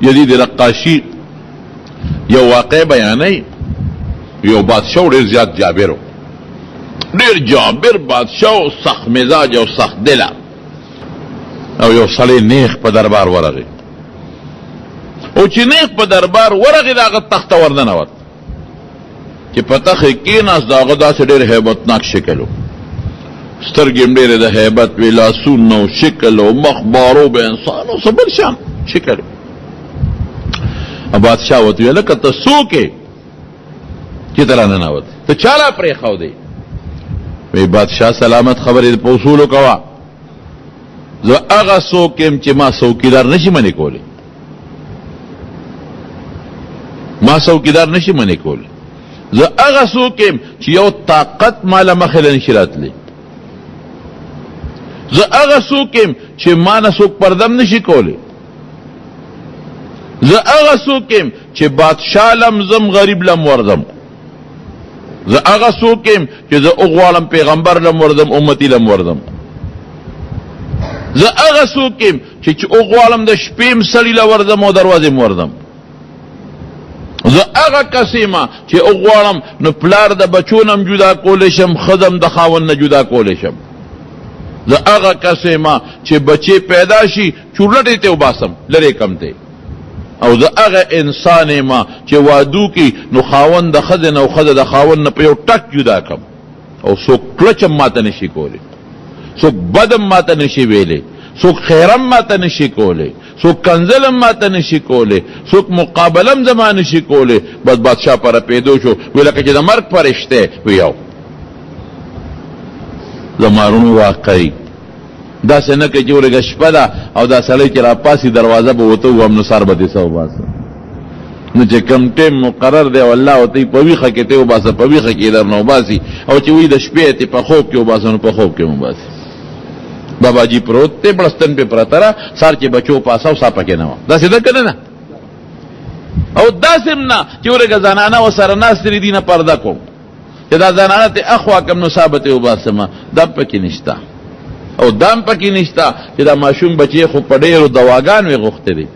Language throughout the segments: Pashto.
یزید رقاشی یو واقع بیانوي. یو بادشاه ډېر زیات جابر و، ډېر جابر بادشاه و، سخت مزاج او سخت دله. او یو سړی نیغ په دربار ورغی، او چې نیغ په دربار ورغی د هغه تخت ته ورننوت. چې په تخت یې کېناست، د هغه داسې ډېر هیبتناک شکل و، سترګې هم ډېرې د هیبت وې، لاسونه او شکل او مخ بارو به انسان او څه بل شان شکل. بادشاه ورته وویل لکه ته څوک یې چې ته راننوتې، ته چا را پرېښودې؟ وی بادشاه سلامت خبرې په اصولو کوه، زه هغه څوک یم چې ما څوکیدار نشي منې کولی، ما څوکیدار نشي منې کولی. زه هغه څوک یم چې یو طاقت ما له مخې له نشي راتلی. زه هغه څوک یم چې ما نه څوک پردم نشي کولی. زه هغه څوک یم چې بادشاه لم ځم، غریب لم ورځم. زه هغه څوک یم چې زه وغواړم پیغمبر لم ورځم، امتي لم ورځم. زه هغه څوک یم چې وغواړم د شپې هم سړي له ورځم او دروازې هم ورځم. زه هغه کس یم چې وغواړم نو پلار د بچو نه هم جدا کولی شم، ښځه هم د خاوند نه جدا کولی شم. زه هغه کس یم چې بچې پیدا شي چورلټې ته وباسم، لرې کم ته. او زه هغه انسان یم چې وادو کې نو خاوند د ښځې نه او ښځه د خاوند نه په یو ټک جدا کم، او څوک کلچ هم ماته نشي کولی، څوک بد هم ماته نشي ویلی، څوک خیر هم ماته نشي کولی، څوک کنځل هم ماته نشي کولی، څوک مقابله هم زما نشي کولی. بس بادشاه پر پیدو شو، وی لکه چې د مرګ فرشته وی. یو زما وروڼو واقعي داسې نه کوي چې ورګه شپه ده او دا سړی چې راپاسي دروازه به ورته ووهم نو سر به دې څه وباسه. نو چې کوم ټیم مقرر دی او الله ورته په ویښه کې ته وباسه، په ویښه کې درنه وباسي، او چې وایي د شپې ته په خوب کې وباسه نو په خوب کې وباسي. بابا جی پروت دی، بړستن پې پرته ده، سار چې بچو پاسه او سا پکې نه وه. داسې ده که نه ده؟ او داسې هم نه چې ورګه زنانه ورسره ناستې دي نه پرده کوم چې دا زنانه ته اخوا کم نو سا به ترې وباسم، دا هم پکې نشته. او دا هم پکې نشته چې دا ماشوم بچی خو په ډېرو دواګانو یې غوښتی دی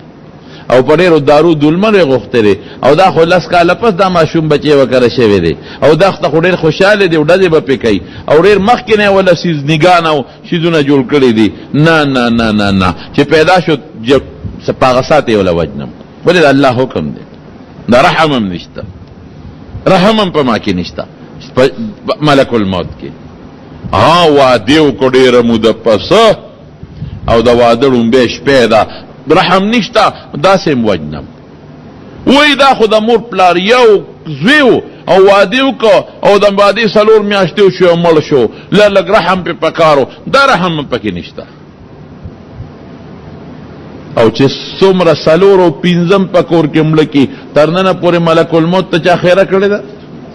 او په ډېرو دارو دولمنو یې غوښتی دی، او دا خو لس کاله پس دا ماشوم بچی وکره شوی دی، او دا خو ډېر خوشحاله دی او ډزې به پرې کوي، او ډېر مخکې نه یې وله سیزنیګان او شیزونه جوړ کړي دي. نه نه نه نه نه، چې پیدا شو په هغه ساعت یې وله وژنم. ولې؟ د الله حکم دی. دا رحم هم نشته، رحم هم په ما کې نشته ملک الموت کې. ها واده وکړ ډېره موده پس، او د واده ړومبی شپه ده، رحم نشته، داسې هم وژنم. وایي دا خو د مور پلار یو زوی و او واده وکړ او د وادې څلور میاشتې وشوې او مړ شو، لږ رحم پې پکار و، دا رحم هم پکې نشته. او چې څومره څلور او پنځم په کور کې مړه کړي، تر ننه پورې ملک الموت ته چا خیره کړې ده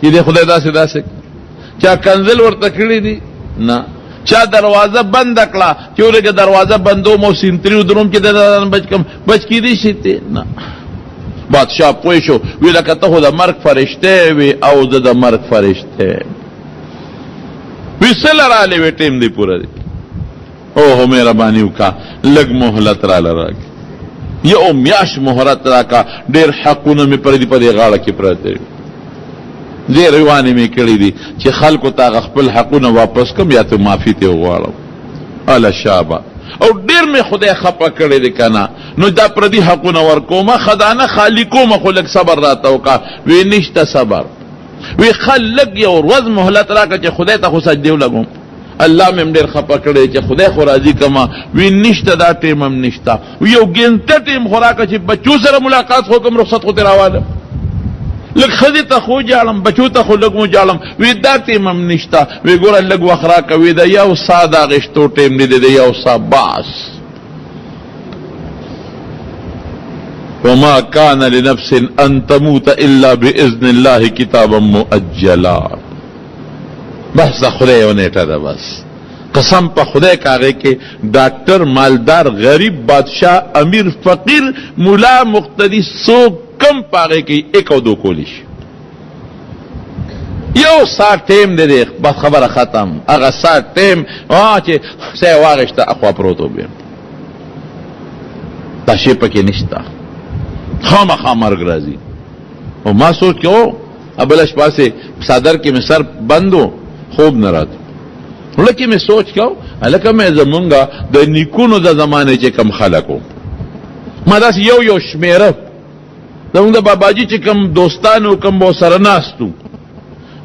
چې دې خدای داسې داسې چا کنځل ورته کړي دي؟ نه. چا دروازه بنده کړه چې ولګه دروازه بندوم او سینتري ودروم چې د ځان بچ کم، بچ کېدی شي ته؟ نه. بادشاه پوه شو، وی لکه ته خو د مرګ فرشته وي او زه د مرګ فرشته. وی څه له راغلې؟ وی ټیم دی پوره دی. اوه مهرباني وکړه، لږ مهلت راله راکړه، یو میاشت مهلت راکړه، ډېر حقونه مې پردي په دې غاړه کې پراته دي، ډېر روانې مې کړي دي چې خلکو ته هغه خپل حقونه واپس کړم یا ته معافي ترې وغواړم. اله شابه، او ډېر مې خدای خپه کړی دی که نه، نو دا پردي حقونه ورکومه، خدانه خالي کومه، خو لږ صبر راته وکړه. وی نشته صبر. وی ښه لږ یو ورځ مهلت راکړه چې خدای ته خو سجدې ولګوم، الله مې ډېر خپه کړی چې خدای خو راضي کما. وی نشته، دا ټیم هم نشته. وی یو ګنټه ټیم خو راکړه چې بچو سره ملاقات خو کوم، رخصت خو ترې راوالم، لږ ښځې ته خو ژاړم، بچو ته خو لږ وژاړم. وی دا ټیم هم نشته. وی ګوره لږ وخت راکړه. وی د یو سا د اخیستو ټیم نه دی، د یو سا بس. وما كان لنفس ان تموت الا باذن الله كتابا مؤجلا. بس د خدای یو نیټه ده، بس قسم په خدای کاغه کې ډاکټر، مالدار، غریب، بادشاه، امیر، فقیر، مولا، مقتدی، څوک کم پاغه کې ایک او دو کولی شي. یو ساعت ټیم دی دی، بس خبره ختم. هغه ساعت ټیم چې سه واغشته اخوا پروت وبم، دا شی پکې نشته. خامخا مرګ راځي. او ما سوچ کوو، بله شپه سې څادر کې مې سر بند و، خوب نه راته. زړه کې مې سوچ کوو، هلکه مې زمونږ د نیکونو د زمانې چې کم خلک وو، ما داسې یو یو شمېره زمونږ د باباجي چې کوم دوستانو کوم به سره ناست وو،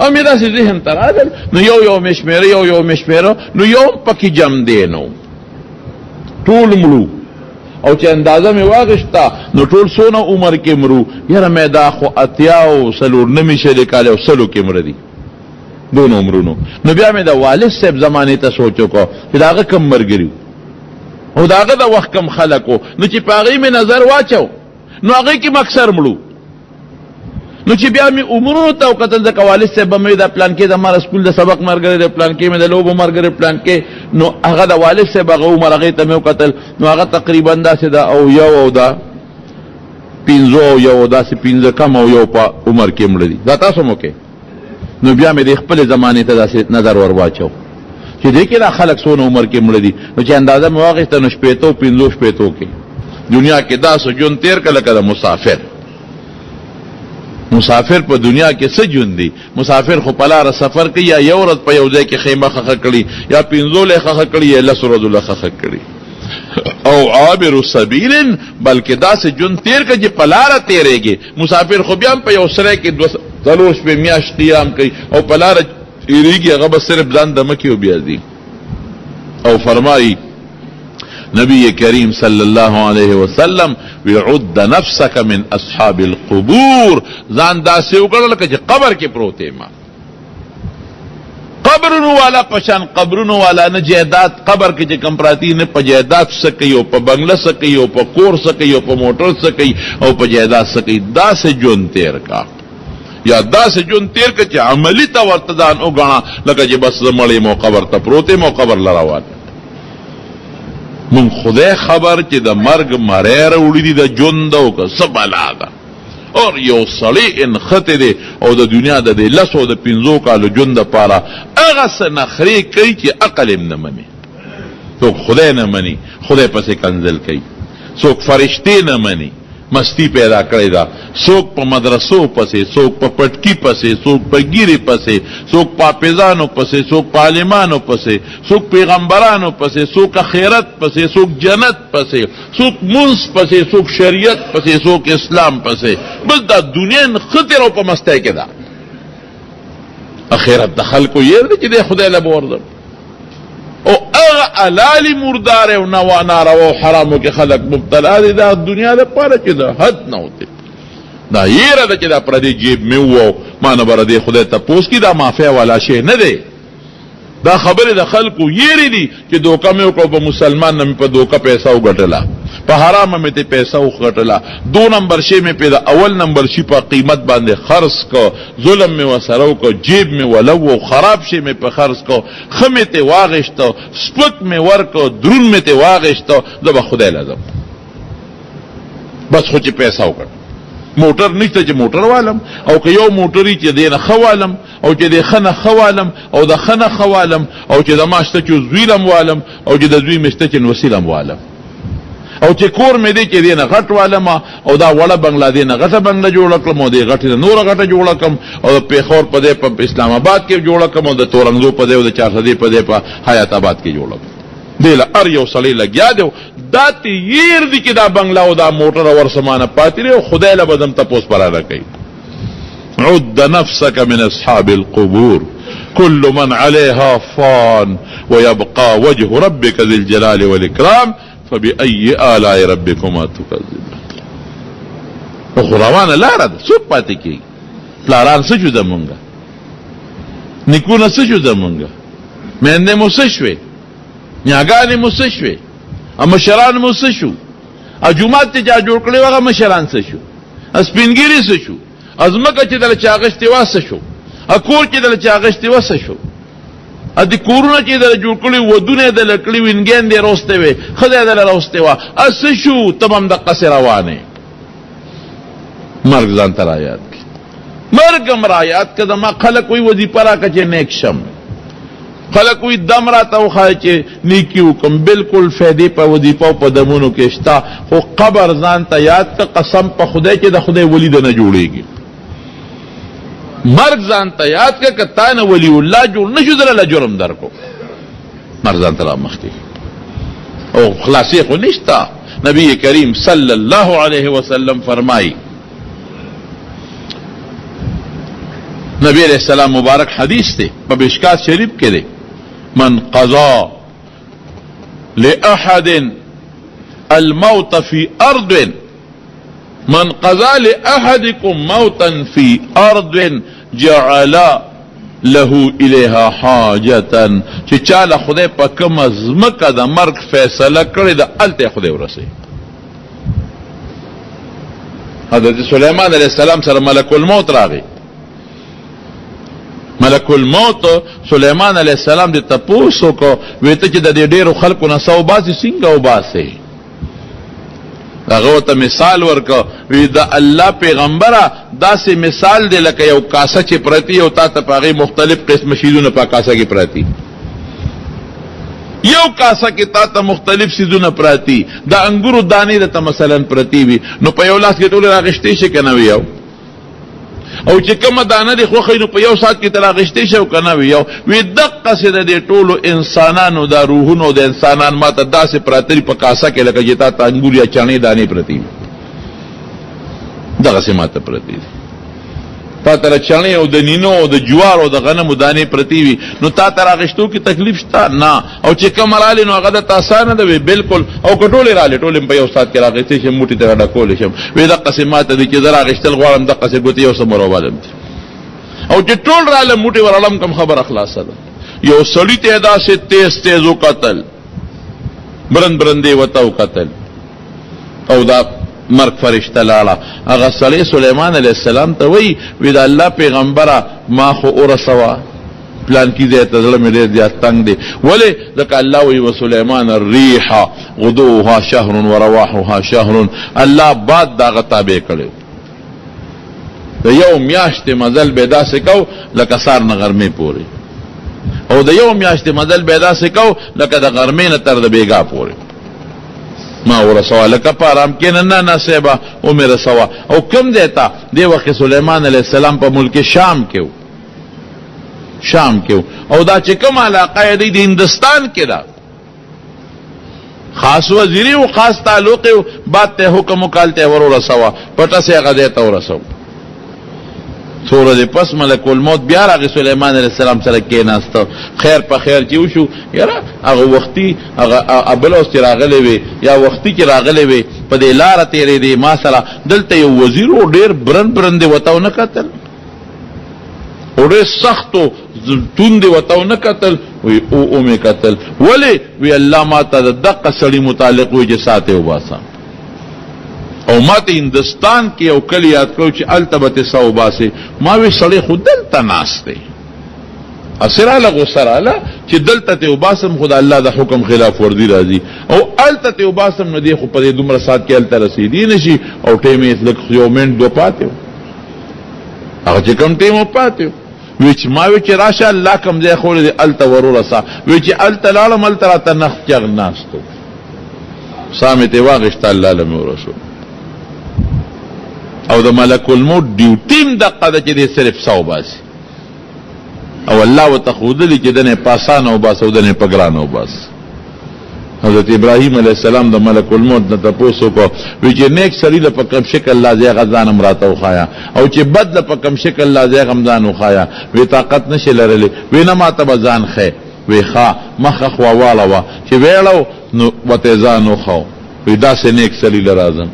او مې داسې ذهن ته راغل، نو یو یو مې شمېره، یو یو مې شمېره، نو یو هم پکې جم دی نو ټول مړو. او چې اندازه مې واغشته نو ټول څونه عمر کې مرو، یاره مې دا خو 80 او 94 شلې کاله او 100 کې مړه دي دون عمرونو. نو بیا مې د والد صاحب زمانې ته سوچ وکړو چې د هغه کم ملګري او د هغه د وخت کم خلک وو، نو چې په هغې مې نظر واچو نو هغې کې هم اکثر مړو. نو چې بیا مې عمرونو ته وکتل، ځکه والد صاحب به مې دا پلان کې زما د سکول د سبق ملګری دی، پلان کې مې د لوبو ملګری، پلان کې، نو هغه د والد صاحب هغه عمر هغې ته مې وکتل، نو هغه تقریبا داسې ده او یو او ده پنځو او یو داسې پنځه کم او یو په عمر کې مړه دي. دا تاسو مو کې. نو بیا مې د خپلې زمانې ته داسې نظر ور واچو چې دې کې دا خلک څونه عمر کې مړه دي. نو چې اندازه مې واخیسته نو 65 65 کې دنیا کې داسې ژوند تېر کړه لکه د مسافر. مسافر په دنیا کې څه ژوند دی؟ مسافر خو په لاره سفر کوي، یا یو ورځ په یو ځای کې خیمه ښخه کړي، یا پنځو له ښخه کړي، یا لسو ورځو له ښخه کړي، او عابر سبیل، بلکې داسې ژوند تېر کړي چې په لاره تېرېږي. مسافر خو بیا هم په یو سرای کې دوه څلور شپې میاشت قیام کوي او په لاره تېرېږي، هغه به صرف ځان دمه کوي او بیا ځي. او فرمایي نبی کریم صلی الله علیه وسلم، وعد نفسک من اصحاب القبور، ځان داسې وګڼه لکه چې قبر کې پروت یم. قبرونو والا پشان، قبرونو والا نه جیداد قبر کې چې کم پراتی نه په جیداد څه کوي او په بنگله څه کوي او په کور څه کوي او په موټر څه کوي او په جیداد څه کوي. داسې ژوند تیر کا، یا داسې ژوند تیر کا چې عملی ته ورته ځان وګڼه لکه چې بس زه مړ یم او قبر ته پروت یم او قبر له روان. مونږ خدای خبر چې د مرګ مری راوړي دي د ژوند او که څه بلا ده. اور یو سړی انخته دی او د دنیا د دې لسو د پنځو کالو ژوند دپاره هغه څه نخرې کوي چې عقل هم نه مني. څوک خدای نه مني، خدای پسې کنځل کوي. څوک فرشتې نه مني، مستی پیدا کړې ده. څوک په مدرسو پسې، څوک په پټکی پسې، څوک په ګیرې پسې، څوک په حافظانو پسې، څوک په عالمانو پسې، څوک پیغمبرانو پسې، څوک اخرت پسې، څوک جنت پسې، څوک مونځ پسې، څوک شریعت پسې، څوک اسلام پسې. بس دا دنیا نښتې او په مستۍ کې ده. اخرت د خلکو یې دی چې دی خدای له به ورځم. او هغه حلالي مردار او نوا ناروا او حرامو کې خلک مبتلا دي دا دنیا لپاره چې د حد نه وتی. دا یره ده چې دا پردی جیب مې وو، ما نه بر دې خدای تپوس کی، دا مافیا والا شی نه دی. دا خبرې د خلکو یری دي چې دوکه مې وکړو، په مسلمان نه مې په دوکه پیسه وګټله، په حرامه مې ته پیسه وګټله، دو نمبر شی مې په د اول نمبر شي په قیمت باندې خرڅ کو، ظلم مې وسره وکړ، جیب مې ولو، خراب شی مې په خرڅ کو، ښه مې ته واغشته، سپک مې ورکو، درون مې ته واغشته، زه به خدای لازم بس خو چې پیسه وکړم. موټر نشته چې موټر والم، او که یو موټر چې دی نه ښه والم، او چې د ښه نه ښه والم، او د ښه نه ښه والم، او چې د ما شته چې زوی لم والم، او چې د زوی مې شته چې نوسي لم والم، او چې کور مې دی چې دی نه غټ والم، او دا وړه بنګله دی نه غټه بنګله جوړه کړم، او دې غټې نه نوره غټه جوړه کړم، او د پېښور په ځای په اسلام آباد کې جوړه کړم، او د تورنګزو په ځای او د چارسدې په ځای په حیات آباد کې جوړه کړم. دې له هر یو سړی لګیا دی، دا تې یېر دي چې دا بنګله او دا موټر ورسمانه پاتې دی، او خدای له به ځم تپوس په راله کوي. عد نفسك من أصحاب القبور، كل من عليها فان ويبقى وجه ربك ذي الجلال والإكرام فبأي آلاء ربكما تكذبان. خو روانه لاره ده، څوک پاتې کېږي؟ پلاران څه شو زمونږه، نیکونه څه شو زمونږه، میندې مو څه شوې، نیاګانې مو څه شوې، مشران مو څه شو، جومات چې چا جوړ کړی هغه مشران څه شو، سپینګیري څه شو، ځمکه چې دله چا اخیستې وه څه شو، کور چې دله چا اخیستې وه څه شو، د کورونه چې دله جوړ کړي، ودونه یې دله کړي، وینګیان دې راوستې وې، ښځه یې دله راوستې وه، څه شو؟ ته به هم دقسې روان یې. مرګ ځان ته را یاد کړي، مرګ هم را یاد کړه. زما خلک وایي وظیفه راکړه چې نیک شم. خلک وی دم راته وښایه چې نیکي وکړم، بالکل فایدې په وظیفه او په دمونو کې شته، خو قبر ځان ته یاد که، قسم په خدای چې د خدای ولي د نه جوړېږي. مرګ ځان ته یاد که، که تا نه ولی الله جوړ نه شو، زه له جرم درکو. مرګ ځان ته رامخکې او خلاصې خو نشته. نبی کریم صلی الله علیه وسلم فرمایي، نبی علیہ السلام مبارک حدیث دی، په مشکات شریف کې دی، من قضا لأحد الموت في ارض، من قضا لأحدكم موتا في ارض جعل له الیها حاجتا، چې چاله خدای په کومه ځمکه د مرګ فیصله کړې ده هلته خدای ورسوي. حضرت سلیمان علیه السلام سره ملک الموت راغی. ملک الموت سلیمان علیه السلام د تپوس وکړو، وی ته چې د دې ډېرو خلکو نه څه وباسې څنګه وباسې؟ هغه ورته مثال ورکړ، وی د الله پیغمبره داسې مثال دی لکه یو کاسه چې پرتی او تا ته په هغې مختلف قسم شیزونه په کاسه کې پراتی، یو کاسه کې تا ته مختلف سیزونه پراتی، د انګورو دانې درته مثلا پرتی وي، نو په یو لاس کې ټولې راغشتې شي که نه وي؟ یو او چې کومه دانه دې خوښه نو په یو ساعت کې ته راغشتې شي او که نه وي؟ یو وي دقسې د دې ټولو انسانانو دا روحونو د انسانان ما ته داسې پراته دي په کاسه کې لکه چې تا ته انګور یا چڼې دانې پرتې وي، دغسې ما ته پرتې دي. تا ته د چڼې او د نینو او د جوارو او د غنمو دانې پرتې وي، نو تا ته راغشتو کې تکلیف شته؟ نه. او چې کومه رالې نو هغه درته اسانه ده؟ وي بالکل. او که ټولې رالې ټولې په یو ساعت کې راغشتې شم، موټي ته راډکولی شم. وي دقسې ما ته دي چې زه راغشتل غواړم، دقسې ګوتې یو څه مروبالم دي، او چې ټول راله موټي ورړم کوم، خبره خلاصه ده. یو سړي ته داسې تیز تیز وکتل، برند برندې ورته وکتل، او دا مرګ فرشته لاړه. هغه سړی سلیمان علیه السلام ته وایي، وی د الله پیغمبره ما خو ورسوه پلان کی ځای ته، زړه مې ډېر زیات تنګ دی. ولې؟ ځکه الله وایي وسلیمان الریح غدوها شهر ورواحها شهر، الله باد دغه تابع کړی، د یو میاشتې مزل به داسې کو لکه سار نه غرمې پورې، او د یو میاشتې مزل به داسې کو لکه د غرمې نه تر د بیګا پورې. ما ورسوه لکه په آرام کې نه، نه نه صاحبه ومې رسوه. او کوم ځای ته؟ دې وخت کې سلیمان علیه السلام په ملک شام کې و، شام کې، او دا چې کومه علاقه یې دی د هندوستان کې ده، خاص وزیری او خاص تعلق او بعد ته حکم وکال ته ور ورسوه، پټه سه هغه ځای ته ورسو. څو ورځې پس ملک الموت بیا راغی سلیمان علیه السلام سره کېناسته، خیر په خیر چې وشو. یاره هغه وختي هغه بل اوس چې راغلی وي یا وختي چې راغلی وي په دې لاره تېرېدې، ما سره دلته یو وزیر و، ډېر برند برند یې ورته ونه کتل، او ډېر سخت و توند یې ورته ونه کتل. وی او او مې کتل. ولې؟ وی الله ما ته د دقه سړي متعلق وی چې ساتې وباسه، او ما ته هندستان کې یو کلی یاد کړو چې هلته به ترې ساه وباسې. ما وی سړی خو دلته ناست دی، هسې راله غوسه راله چې دلته ترې وباسم خو د الله د حکم خلاف ورزي راځي، او هلته ترې وباسم نو دی خو په دې دومره ساعت کې هلته رسېدی نه شي، او ټایم یې لږ یو منټ دوه پاتې و، هغه چې کوم ټایم و پاتې و. وی چې ما وی چې راشه الله کوم ځای ښولی دی هلته ورورسه. وی چې هلته لاړم هلته راته نخت چغ ناست و، ساه مې ترې واخیسته، الله له مې ورسو. او د ملک الموت ډیوټي هم دقه ده چې دی صرف ساه وباسي، او الله ورته ښودلي چې دنه په اسانه وباسه او دنه په ګرانه وباسه. حضرت ابراهیم علیه السلام د ملک الموت نه تپوس وکړو، وی چې نیک سړي له په کوم شکل لا ځای هغه ځان هم راته وښایه، او چې بد له په کوم شکل لا ځای هغه هم ځان وښایه. وی طاقت نه شي لرلی. وی نه ما ته به ځان ښیې. وی ښه مخ خوا واړوه. چې ویړو نو ورته ځان وښو. وی داسې نیک سړي له راځم.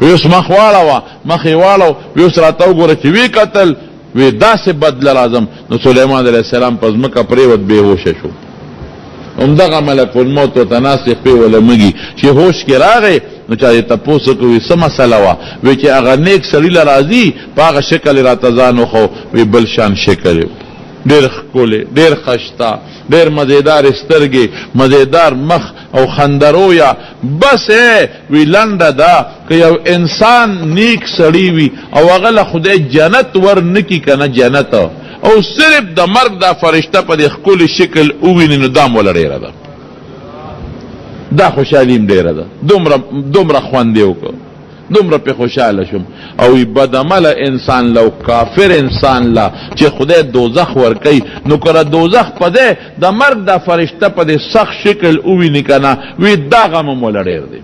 وی اوس مخ واړوه. مخ یې واړو. وی اوس راته وګوره. چې وی کتل وی داسې بد له راځم. نو سلیمان علیه السلام په ځمکه پرېوت، بېهوشه شو. همدغه ملک الموت ورته ناست دی، خپې وله مږي. چې هوش کې راغی نو چا یې تپوس وکړ، وی څه مسله وه؟ وی چې هغه نیک سړي له راځي په هغه شکل یې راته ځان وښو. وی بل شان شکل یې ډېر ښکلی، ډېر خشته، ډېر مزیدار سترګې، مزیدار مخ او خندرویه. بس ای وی لنډه ده که یو انسان نیک سړی وي او هغه له خدای جنت ور نکي کنه جنت، او صرف د مرګ دا فرشته په دې ښکلي شکل وویني نو دا هم وله ډېره ده، دا خوشحالي هم ډېره ده، دومره دومره خوند یې وکړ، دومره پې خوشحاله شوم. او بدعمله انسان له او کافر انسان له چې خدای دوزخ ورکوي نو که دوزخ په دی د مرګ دا فرشته په دې سخت شکل وویني که نه وي دا غم هم وله ډېر دی.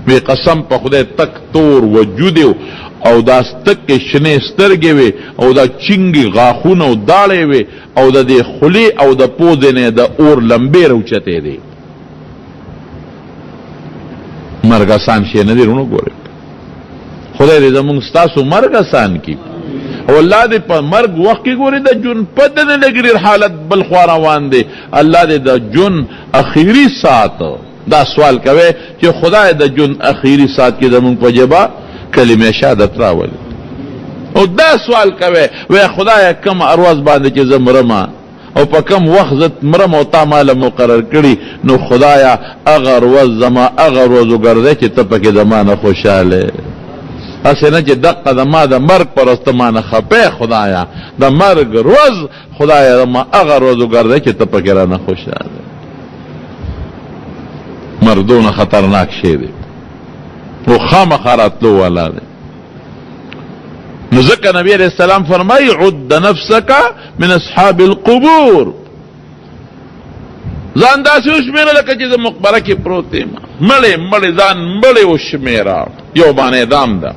وی قسم په خدای تک تور وجود او دا ستک شنې سترګې وي او دا چنګي غاښونه او داړې وي او د دې خولې او د پوزې نه د اور لمبې راوچتې دي. مرګ اسان شی نه دی رونو، ګورئ خدای دې زمونږ ستاسو مرګ اسان کړي او الله دې په مرګ وخت کې ګوري د جون پته نه لګي، حالت بل خوا روان دی. الله دې د جون اخیری ساعت دا سوال کوي چې خدای د جون اخیری ساعت کې زمونږ په جبا کلمه شهادت راولي، او دا سوال کوي وای خدای کم اروز باندې چې زه مرم او په کم وخت زه مرم او تا مال مقرر کړي نو خدایا هغه ورځ زما هغه ورځ وګرځي چې ته پکې زما نه خوشحاله، هسې نه چې دقه د ما د مرګ پر ورځ ته ما نه خپه، خدایا د مرګ ورځ خدایا زما هغه ورځ وګرځي چې ته پکې رانه خوشحاله. مردونه خطرناک شی دی او خامخا راتلو والا دی. نو ځکه نبی علیہ السلام فرمایي عد نفسک من اصحاب القبور، ځان داسې وشمېره لکه چې زه مقبره کې پروت یم، مړی مړی ځان مړی وشمېره. یو باندې دام ده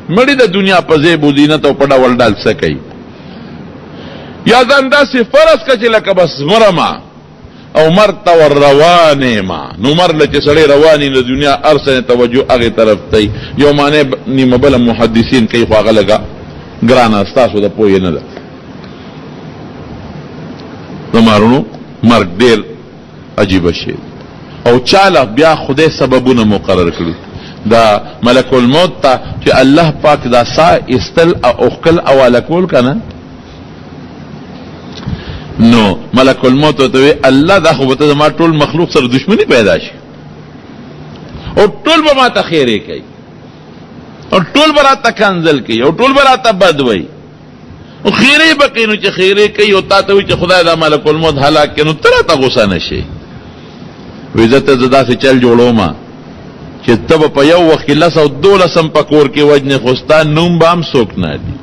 مړی د دنیا په زیب و زینت او په ډول ډال څه کوي، یا ځان داسې فرض کړه چې لکه بس مرمه او مرګ ته ور روان یم. نو مرګ له چې سړی روان د دنیا هر څه توجه هغې طرف ته یو معنی نیمه بله محدثین کوي، خو هغه لږه ګرانه ستاسو د پوهې نه ده. زما وروڼو مرګ ډېر عجیبه شی او چاله بیا خدای سببونه مقرر کړي. دا ملک الموت ته چې الله پاک دا سا استل او اخکل حواله کول که نه، نو ملک الموت ته وی الله دا خو به ته زما ټول مخلوق سره دشمنی پیدا شي او ټول به ما ته خیرې کوي او ټول به راته کنځل کوي او ټول به راته بد وایي او خیرې به کوي، نو چې خیرې کوي او تا ته وایي چې خدای دا ملک الموت هلاک کړي نو ته راته غوسه نه شې. وایي زه ته زه داسې چل جوړوم چې ته به په یو وخت کې لس او دولس هم په کور کې وژنې خو ستا نوم به هم څوک نه اخلي،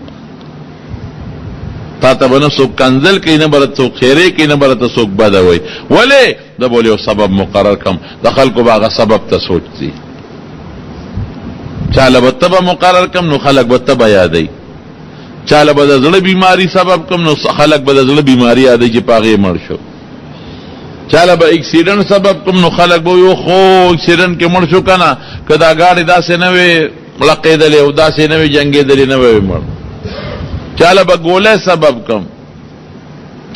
تا ته به نه څوک کنځل کوي، نه به راته څوک خیرې کوي، نه به راته څوک بده وایي. ولې؟ زه به یو سبب مقرر کړم، د خلکو به هغه سبب ته سوچ ځي. چاله به تبه مقرر کړم نو خلک به تبه یادوي، چاله به د زړه بیماري سبب کړم نو خلک به د زړه بیماري یادوي چې په هغې مړ شو، چاله به اکسیډنټ سبب کړم نو خلک به وایي خو اکسیډنټ کې مړ شو که نه، که دا ګاډی داسې نه وي مړقېدلی او داسې نه وي جنګېدلی نه وي مړ. چاله به ګولۍ سبب کړم،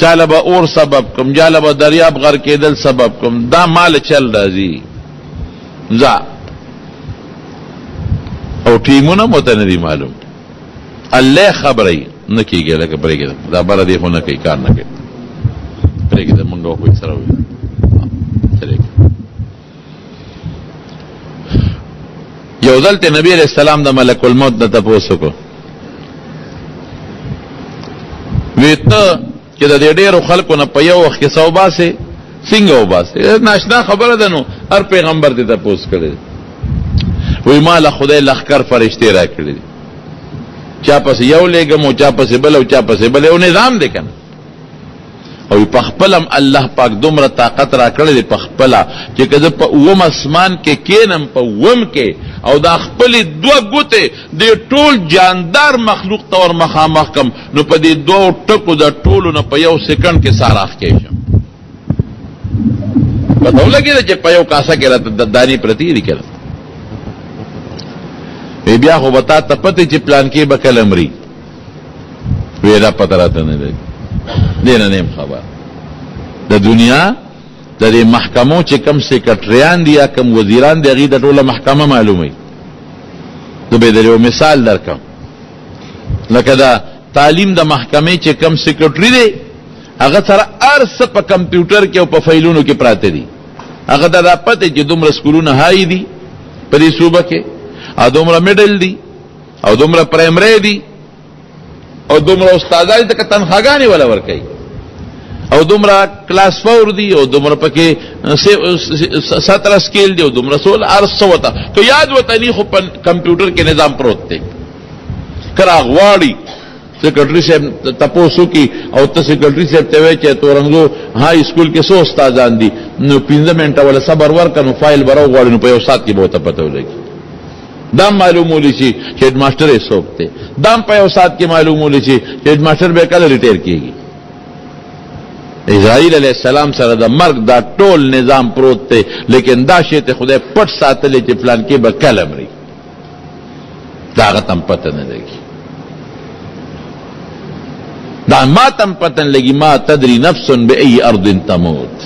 چاله به اور سبب کړم، چاله به دریاب غرقېدل سبب کړم، دا مال چل راځي ځه. او ټیمونه مو ته نه دي معلوم، الله خبرې نه کېږي لکه پرېږده دا بره دی خو نه کوي کار نه کوي، پرېږده مونږ خو سره وي. یو ځل ته نبی علیہ السلام د ملک الموت نه تپوس وکړو، وی ته چې د دې ډېرو خلکو نه په یو وخت کې څه وباسې څنګه وباسې؟ ناشنا خبره ده، نو هر پیغمبر دې تپوس کړی. وی ما له خدای لښکر فرشتې راکړي دي، چا پسې یو لېږم او چا پسې بل او چا پسې بل، یو نظام دی که نه. او په خپل هم الله پاک دومره طاقت راکړی دی په خپله چې که زه په اووم اسمان کې کینم په اووم کې او دا خپلې دوه ګوتې دې ټول جاندار مخلوق ته ور مخامخ کم نو په دې دوو ټکو د ټولو نه په یو سیکنډ کې ساراخ کېږم. پته ولګېده چې په یو کاسه کې راته د دانې پرتې دي که نه. بیا خو به تا ته پته چې پلان کې به کله مري، وی دا پته راته نه لګي، دې نه نیم خبر. د دنیا د دې محکمو چې کم سیکرټریان دي یا کم وزیران دي هغوی ته ټوله محکمه معلومه وي. زه به یې یو مثال درکړم، لکه د تعلیم د محکمې چې کم سیکرټري دی هغه سره هر څه په کمپیوټر کې او په فایلونو کې پراته دي. هغه ته دا پته چې دومره سکولونه های دي په دې صوبه کې او دومره میډل دي او دومره پرایمري دي او دومره استادان ته تنخواګانې ولا ورکوي او دومره کلاس 4 دی او دومره پکې 17 سکیل دی او دومره سول ارس وته که یاد وته نه، خو په کمپیوټر کې نظام پروت دی. کرا غواړي سیکرټری صاحب تپوسو کی او ته سیکرټری صاحب ته وای چې تورنګو های سکول کې څو استادان دي، نو 15 منټه ولا صبر ورکړه، نو فایل برو غواړي، نو په یو ساعت کې به ته پته ولګي. دا معلومول شي چې هډ ماستر یې څوک دی. دا په یو ساعت کې معلومول شي چې هډ ماستر به کله ریټایر کیږي. اسرائیل علیہ السلام سره د مرګ دا ټول نظام پروت دی، لیکن دا شی ته خدای پټ ساتلی چې پلان کې به کله مري، دا هغه تم پته نه لګي. دا ما تم پته نه لګي. ما تدري نفس بأي ارض تموت،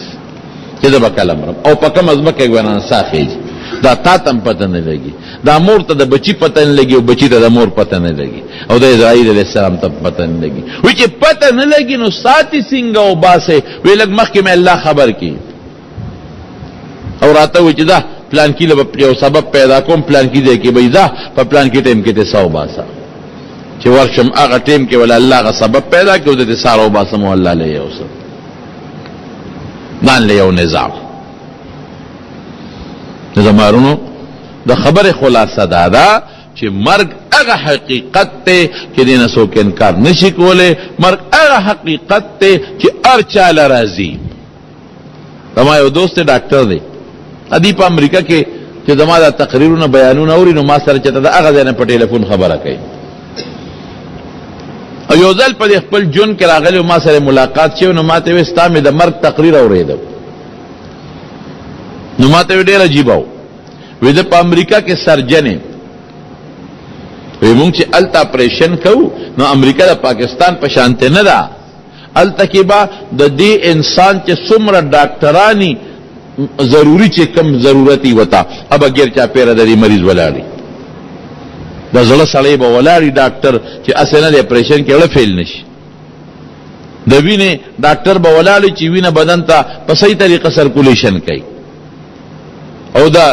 چې زه به کله مرم او په کومه ځمکه کې به رانه ساه خېژي، دا تا ته هم پته نه لګي. دا مور ته د بچي پته نه لګي او بچي ته د مور پته نه لګي او د اسرائیل علیه السلام ته پته نه لګي. وی چې پته نه لګي نو ساتي څنګه وباسې؟ وی لږ مخکې مې الله خبر کړي او راته وی چې دا پلان کې له یو سبب پیدا کوم، پلان کې ځای کې به ځه، په پلان کې ټیم کې ته ساه وباسه. چې ورشم هغه ټیم کې ولا الله هغه سبب پیدا کړي او د دې ساه راوباسم او الله له یو څه ځان له یو نظام. زمارونو د خبرې خلاصه دا ده چې مرګ هغه حقیقت دی چې دې نه څوک انکار نشي کولی. مرګ هغه حقیقت دی چې هر چا له راځي. زما یو دوست ډاکټر دی، ادي په امریکا کې چې زما دا تقریرونه بیانونه اوري، نو ما سره چې د هغه ځای نه په ټلیفون خبره کوي. او یو ځل په خپل جون کې راغلی، ما سره ملاقات شوی، نو ما ته وی ستا مې د مرګ تقریر اورېدو، نو ما ته ډېر عجیبه و. وی زه په امریکا کې سرجن یم. وی مونږ چې هلته اپریشن کوو، نو امریکا د پاکستان په شانته نه ده. هلته کې به د دې انسان چې څومره ډاکټرانی ضروري چې کم ضرورتي وتا ابا غیر چا پیره د دې مریض ولاړی، د زړه سړی به ولاړی ډاکټر چې اسنه د اپریشن کې اړه فیل نشي، د وینې ډاکټر به ولاړی چې وینه بدن ته په صحیح طریقه سرکولیشن کوي، او دا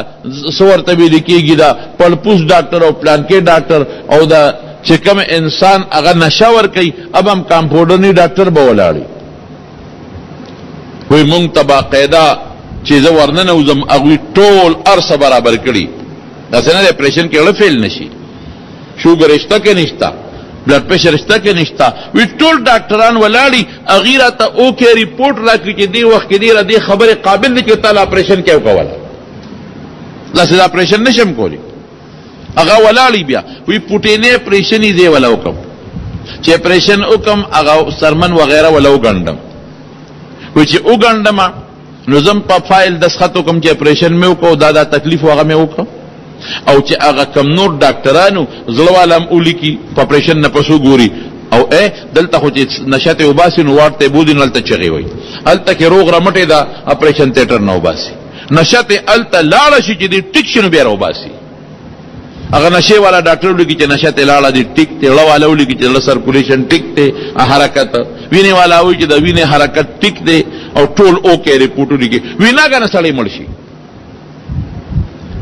څه ورته ویل کېږي، دا پړپوس ډاکټر او پلانکې ډاکټر، او دا چې کوم انسان هغه نشه ورکوي اب هم کمپاوډرني ډاکټر به ولاړي. وی مونږ ته باقاعده چې زه ورننوځم هغوی ټول هر څه برابر کړي، داسې نه دی اپریشن کې اړه فیل نه شي، شوګر شته که نشته، بلډ پرېشر شته که نشته. وی ټول ډاکټران ولاړي، هغوی راته اوکې ریپورټ راکړي چې دې وخت کې دې را دې خبرې قابل دی چې تا له اپریشن کې وکوله، داسې د اپریشن نشم کولی. هغه ولاړی بیا وی پوټینې اپریشن یې دی ولا وکم، چې اپریشن وکم هغه سرمن وغیرہ ولا وګنډم. وی چې وګنډم نو زم په فایل دستخط وکم چې اپریشن مې وکړو، دا دا تکلیف هغه مې وکړو، او چې هغه کم نور ډاکټرانو زړه والا هم ولیکي په اپریشن نه پس وګوري. او ای دلته خو چې نشه ته وباسي نو واټ ته بوځي، نو هلته چغې وایي، هلته کې روغ رمټې ده اپریشن تھیټر نه وباسي، نشه ته هلته لاړه شي چې دې ټیک شي نو بیا راوباسي. هغه نشې والا ډاکټر ولیکي چې نشه ته لاړه دي ټیک دی، زړه والا ولیکي چې زړه سرکولیشن ټیک دی، حرکت وینې والا وایي چې د وینې حرکت ټیک دی، او ټول اوکې رپورټ ولیکي. وینا که نه سړی مړ شي،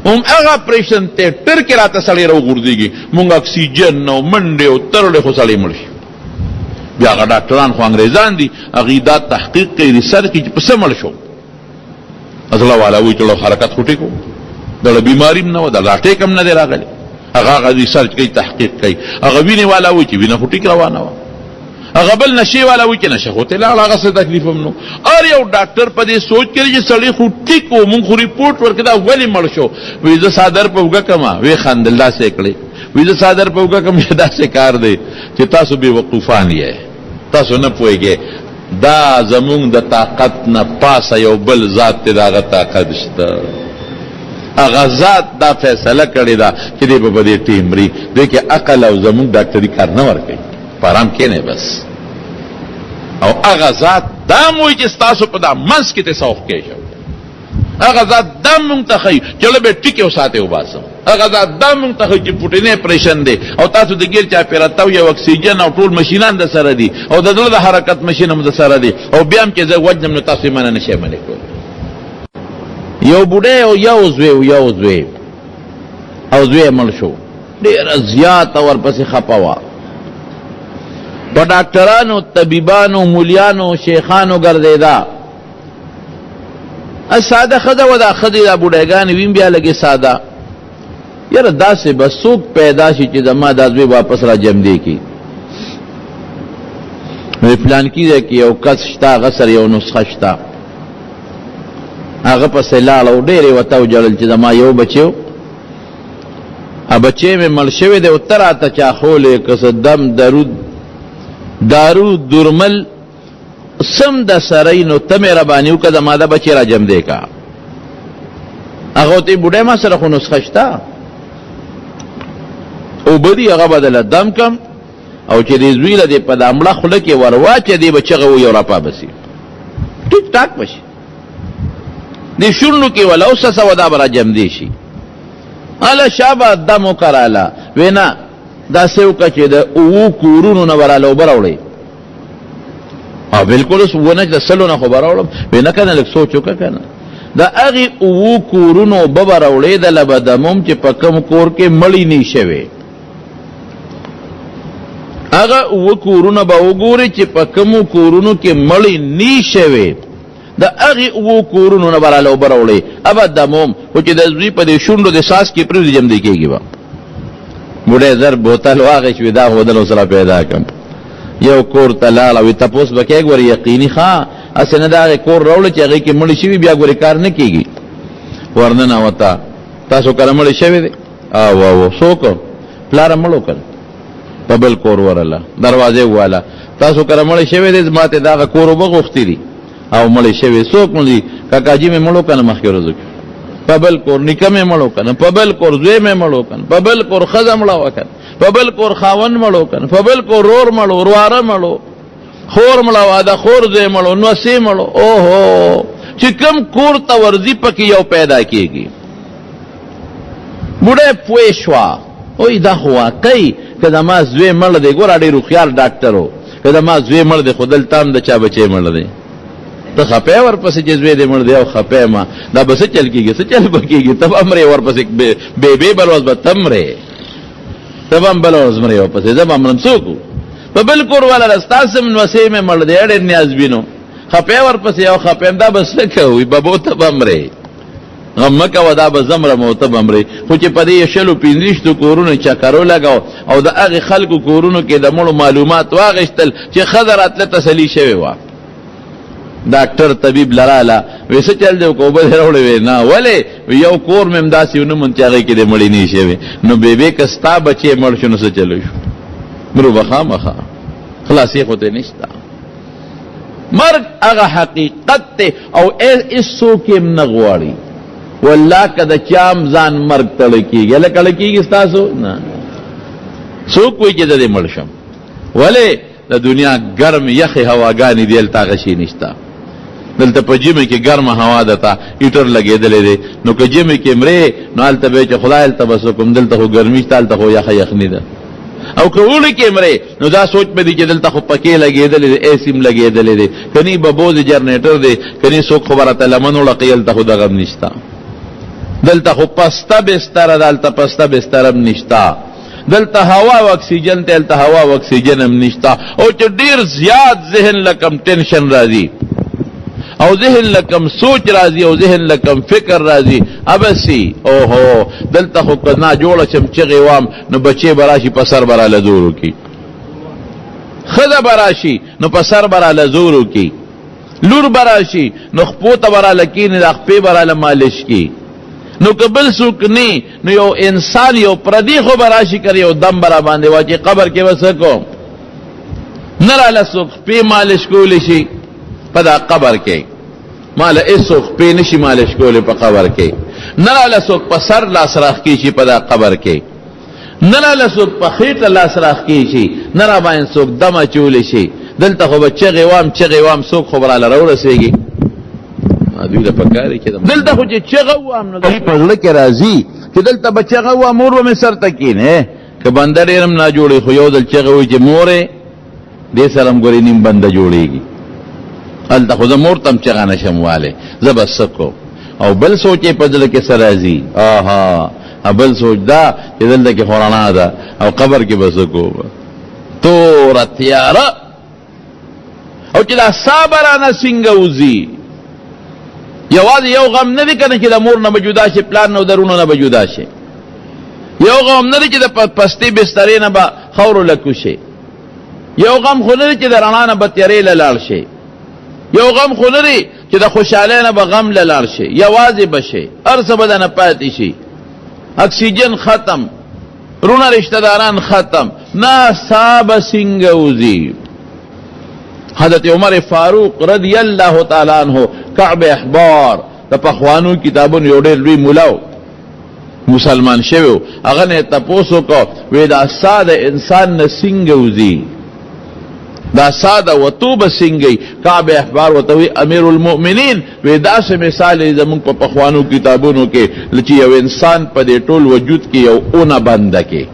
هم هغه اپریشن تھیټر کې راته سړی راوغورځېږي، مونږ اکسیجن او منډې او ترړې، خو سړی مړ شي. بیا هغه ډاکټران خو انګریزان دي، هغوی دا تحقیق کوي، ریسرچ کوي چې په څه مړ شو. زړه والا وایي چې حرکت خو ټیک و، دړه بیماري هم نه وه، د اټیک هم نه دی راغلی. هغه هغه ریسرچ کوي، تحقیق کوي. هغه وینې والا وایي چې وینه خو ټیک روانه وه. هغه بل نشې والا وایي چې نشه خو ته لاړه، هغه څه تکلیف هم نو. هر یو ډاکټر په دې سوچ کوي چې سړی خو ټیک و، مونږ خو ریپورټ ورکړ، دا ولې مړ شو؟ وایي زه څادر په اوږه کړم. ویې خندل داسې یې کړې، وایي زه څادر په اوږه کړم، داسې کار دی چې تاسو بې وقوفان یې، تاسو نه پوهېږئ. دا زمونږ د طاقت نه پاسه یو بل ذات دی، د هغه طاقت شته، هغه ذات دا فیصله کړې ده چې دی به په دې ټیم مري. دې کې عقل او زمونږ ډاکټري کار نه ورکوي، په آرام کښېنئ بس. او هغه ذات دا مو چې ستاسو په دا منځ کې ته سوق کېږم، هغه ذات دا مونږ ته ښیي چې له به ټیکې وساتې وباسم، هغه ذات دا مونږ ته ښیي چې پوټینې اپریشن دی او تاسو د ګیر چاپېره تاو یو اکسیجن او ټول مشینان د سره دي او د زړه د حرکت مشین هم د سره دی، او بیا هم چې زه وژنم نو تاسو یې منع نه شئ منع کولی. یو بوډی او یو زوی او یو زوی او زوی مړ شو، ډېره زیاته ورپسې خپه وه. په ډاکټرانو، طبیبانو، مولیانو، شیخانو ګرځېده. ساده ښځه وه، دا ښځې دا بوډاګانې ویم بیا لږې ساده. یاره داسې به څوک پیدا شي چې زما دا زوی واپس را جمدې کړي؟ نو پلانکي ځای کې یو کس شته، هغه سره یو نسخه شته. هغه پسې لاړ او ډېر یې ورته وژړل چې زما یو بچی و، بچی مې مړ شوی دی او ته راته چا ښولی که څه دم درود دارو درمل سم د سره نو ته مهرباني وکړه زما دا بچی را جمدې کا. هغه ورته بوډۍ ما سره خو نسخه شته، اوبه دي، هغه به دله دم کم او چې دې زوی له دې په دا مړه خوله کې ور واچوې، دی به چغه ووایي او راپابسي، ټیک ټاک به شي. دې شونډو کې ولا وڅڅوه، دا به را جمدې شي. هله شابه دم وکړه راله، وی نه داسې وکړه چې د اوو کورونو نه به راله اوبه راوړې. او بالکل اوس ونه د سلو نه خو به راوړم. وی نه که نه، لږ سوچ وکړه که نه، د هغې اوو کورونو اوبه به راوړې، دله به دموم چې په کوم کور کې مړی نه شوی، هغه اووه کورونه به وګوري چې په کومو کورونو کې مړی نه شوی، د هغې اوو کورونو نه به راله اوبه راوړې، ابه دموم. خو چې د زوی په دې شونډو د څاڅکي پرېوځي، جمدې کېږي به. بوډۍ زر بوتل واخیست، وي دا خو دله سره پیدا کړم. یو کور ته لاړه، وي تپوس به کوې ګورې یقیني ښه، هسې نه د هغې کور راوړه چې هغې کې مړی شوي، بیا ګورې کار نه کېږي. ورننوته، تاسو کله مړی شوی دی؟ او او څوک؟ پلار مړ وکړ. په بل کور ورله، دروازه وواله، تاسو کله مړی شوی دی؟ زما ته دغه کور اوبه غوښتي دي او مړی شوی. څوک مړ دي؟ کاکاجي مې مړ وکړ مخکې ورځو کې. په بل کور نیکه مې مړ وکړ، په بل کور زوی مې مړ وکړ، په بل کور ښځه مړه وکړ، په بل کور خاوند مړ وکړ، په بل کور ورور مړ، ورواره مړ، خور مړه وه، د خور زوی مړ، نوسې مړ. اوهو، چې کوم کور ته ورځي پکې یو پیدا کېږي. بوډۍ پوه شوه، وایي دا خو واقعي که زما زوی مړ دی، ګوره ډېر هوښیار ډاکټر و، که زما زوی مړ دی خو دلته هم د چا بچی مړ دی، ته خپه یې ورپسې چې زوی دې مړ دی او خپه یم، دا به څه چل کېږي؟ څه چل به کېږي؟ ته به مرې ورپسې، بې بل ورځ به ته مرې، ته به هم بله ورځ مرې ورپسې، زه به مرم. څوک په بل کور والا ده، ستاسو هم نوسې مې مړ دی، ډېر نیازبینو، خپه یې ورپسې او خپه یم، دا به څه کوي؟ ببو ته به مرې، غم مه کوه، دا به زه مرم او ته به مرې. خو چې په دې شلو پنځویشتو کورونو چکر ولګاو او د هغې خلکو کورونو کې د مړو معلومات واخیستل چې ښځه راتله تسلي شوې وه. ډاکټر طبیب لراله، وې څه چل دی؟ که اوبه دې راوړې؟ وې نه. ولې؟ یو کور مې هم داسې ونه موند چې هغې کې دې مړی نه شوی. نو بېبې که ستا بچی مړ شو نو څه چلو شو؟ مرو به خامخا، خلاصې خو ته نشته. مرګ هغه حقیقت دی او هیڅوک یې هم نه غواړي. والله که د چا هم ځان مرګ ته اړه کېږي، هلکه اړه کېږي ستاسو نه، څوک وایي چې زه دې مړ شم؟ ولې؟ د دنیا ګرم یخې هواګانې دي، هلته هغه شی نشته. دلته په ژمي کې ګرمه هوا ده، تا هیټر لګېدلی دی، نو که ژمي کې مرې نو هلته به چې خدای هلته به څه کوم، دلته خو ګرمي شته، هلته خو یخه یخني ده. او که اوړي کې مرې نو دا سوچ به دي چې دلته خو پکې لګېدلې دی، ایسي هم لګېدلې دی، که نی ببوزې جنریټر دی، که نی څوک خو به راته لمن وړقوي، هلته خو دغه هم نشته. دلته خو پسته بستره ده، هلته پسته بستره هم نشته. دلته هوا او اکسیجن ته، هلته هوا او اکسیجن هم نشته. او چې ډیر زیات ذهن لکم ټینشن راځي او ذهن لکم سوچ راځي او ذهن لکم فکر راځي، ابسي اوهو دلته خو که نا جوړه شم چغې وام نو بچې به راشي په سر به راله زور وکړي، ښځه به راشي نو په سر به راله زور وکړي، لور به راشي نو خپو ته به راله کښېني، دا خپې به راله مالش کړي. نو که بل څوک نه نو یو انسان یو پردی خو به راشي کړي یو دم به راباندې واچي، قبر کې به څه کوم؟ نه راله څوک خپې مالش کولی شي په دا قبر کې، ماله هېڅوک خپې نشي مالش کولی په قبر کې، نه راله څوک په سر لاس راښکې شي په دا قبر کې، نه راله څوک په خېټه لاس راښکې شي، نه را باندې څوک دم اچولی شي. دلته خو به چغې وام چغې وام، څوک خو به راله راورسېږي؟ دوی له پکار چې دلته خو چې چغه ووام نو په زړه کې راځي چې دلته به چغه ووام، مور به مې سر ته کښېني. که بنده ډېر هم ناجوړې خو یو ځل چغه وایي چې مورې، دې سره هم ګورې نیم بنده جوړېږي. هلته خو زه مور ته هم چغه نه شم والی، زه به څه کوم؟ او بل سوچ یې په زړه کې څه راځي؟ آها، بل سوچ دا چې دلته کې خو رڼا ده او قبر کې به څه کوم؟ توره تیاره. او چې دا ساه به رانه څنګه وځي؟ یوازې یو غم نه دی که نه چې د مور نه به جدا شي، پلار نه او د وروڼو نه به جدا شي. یو غم نه دی چې د پستې بسترې نه به خاورو له کوشي. یو غم خو نه دی چې د رڼا نه به تیارې له لاړ شي. یو غم خو نه دی چې د خوشحالۍ نه به غم له لاړ شي. یوازې به شي، هر څه به درنه پاتې شي، اکسیجن ختم، رونه رشتہ داران ختم، نه ساه به څنګه وځي؟ حضرت عمر فاروق رضی الله تعالی عنہ، کعب احبار، د پخوانو کتابونو یو ډېر لوی مولا، مسلمان شوی، هغه نه تپوس وکړ، وی دا ساه د انسان نه څنګه وځي؟ دا ساه د وتو به څنګه وي؟ کعب احبار ورته وی امیر المؤمنین، وی داسې مثال یې زموږ په پخوانو کتابونو کې چې یو انسان په دې ټول وجود کې یو اونه بنده کې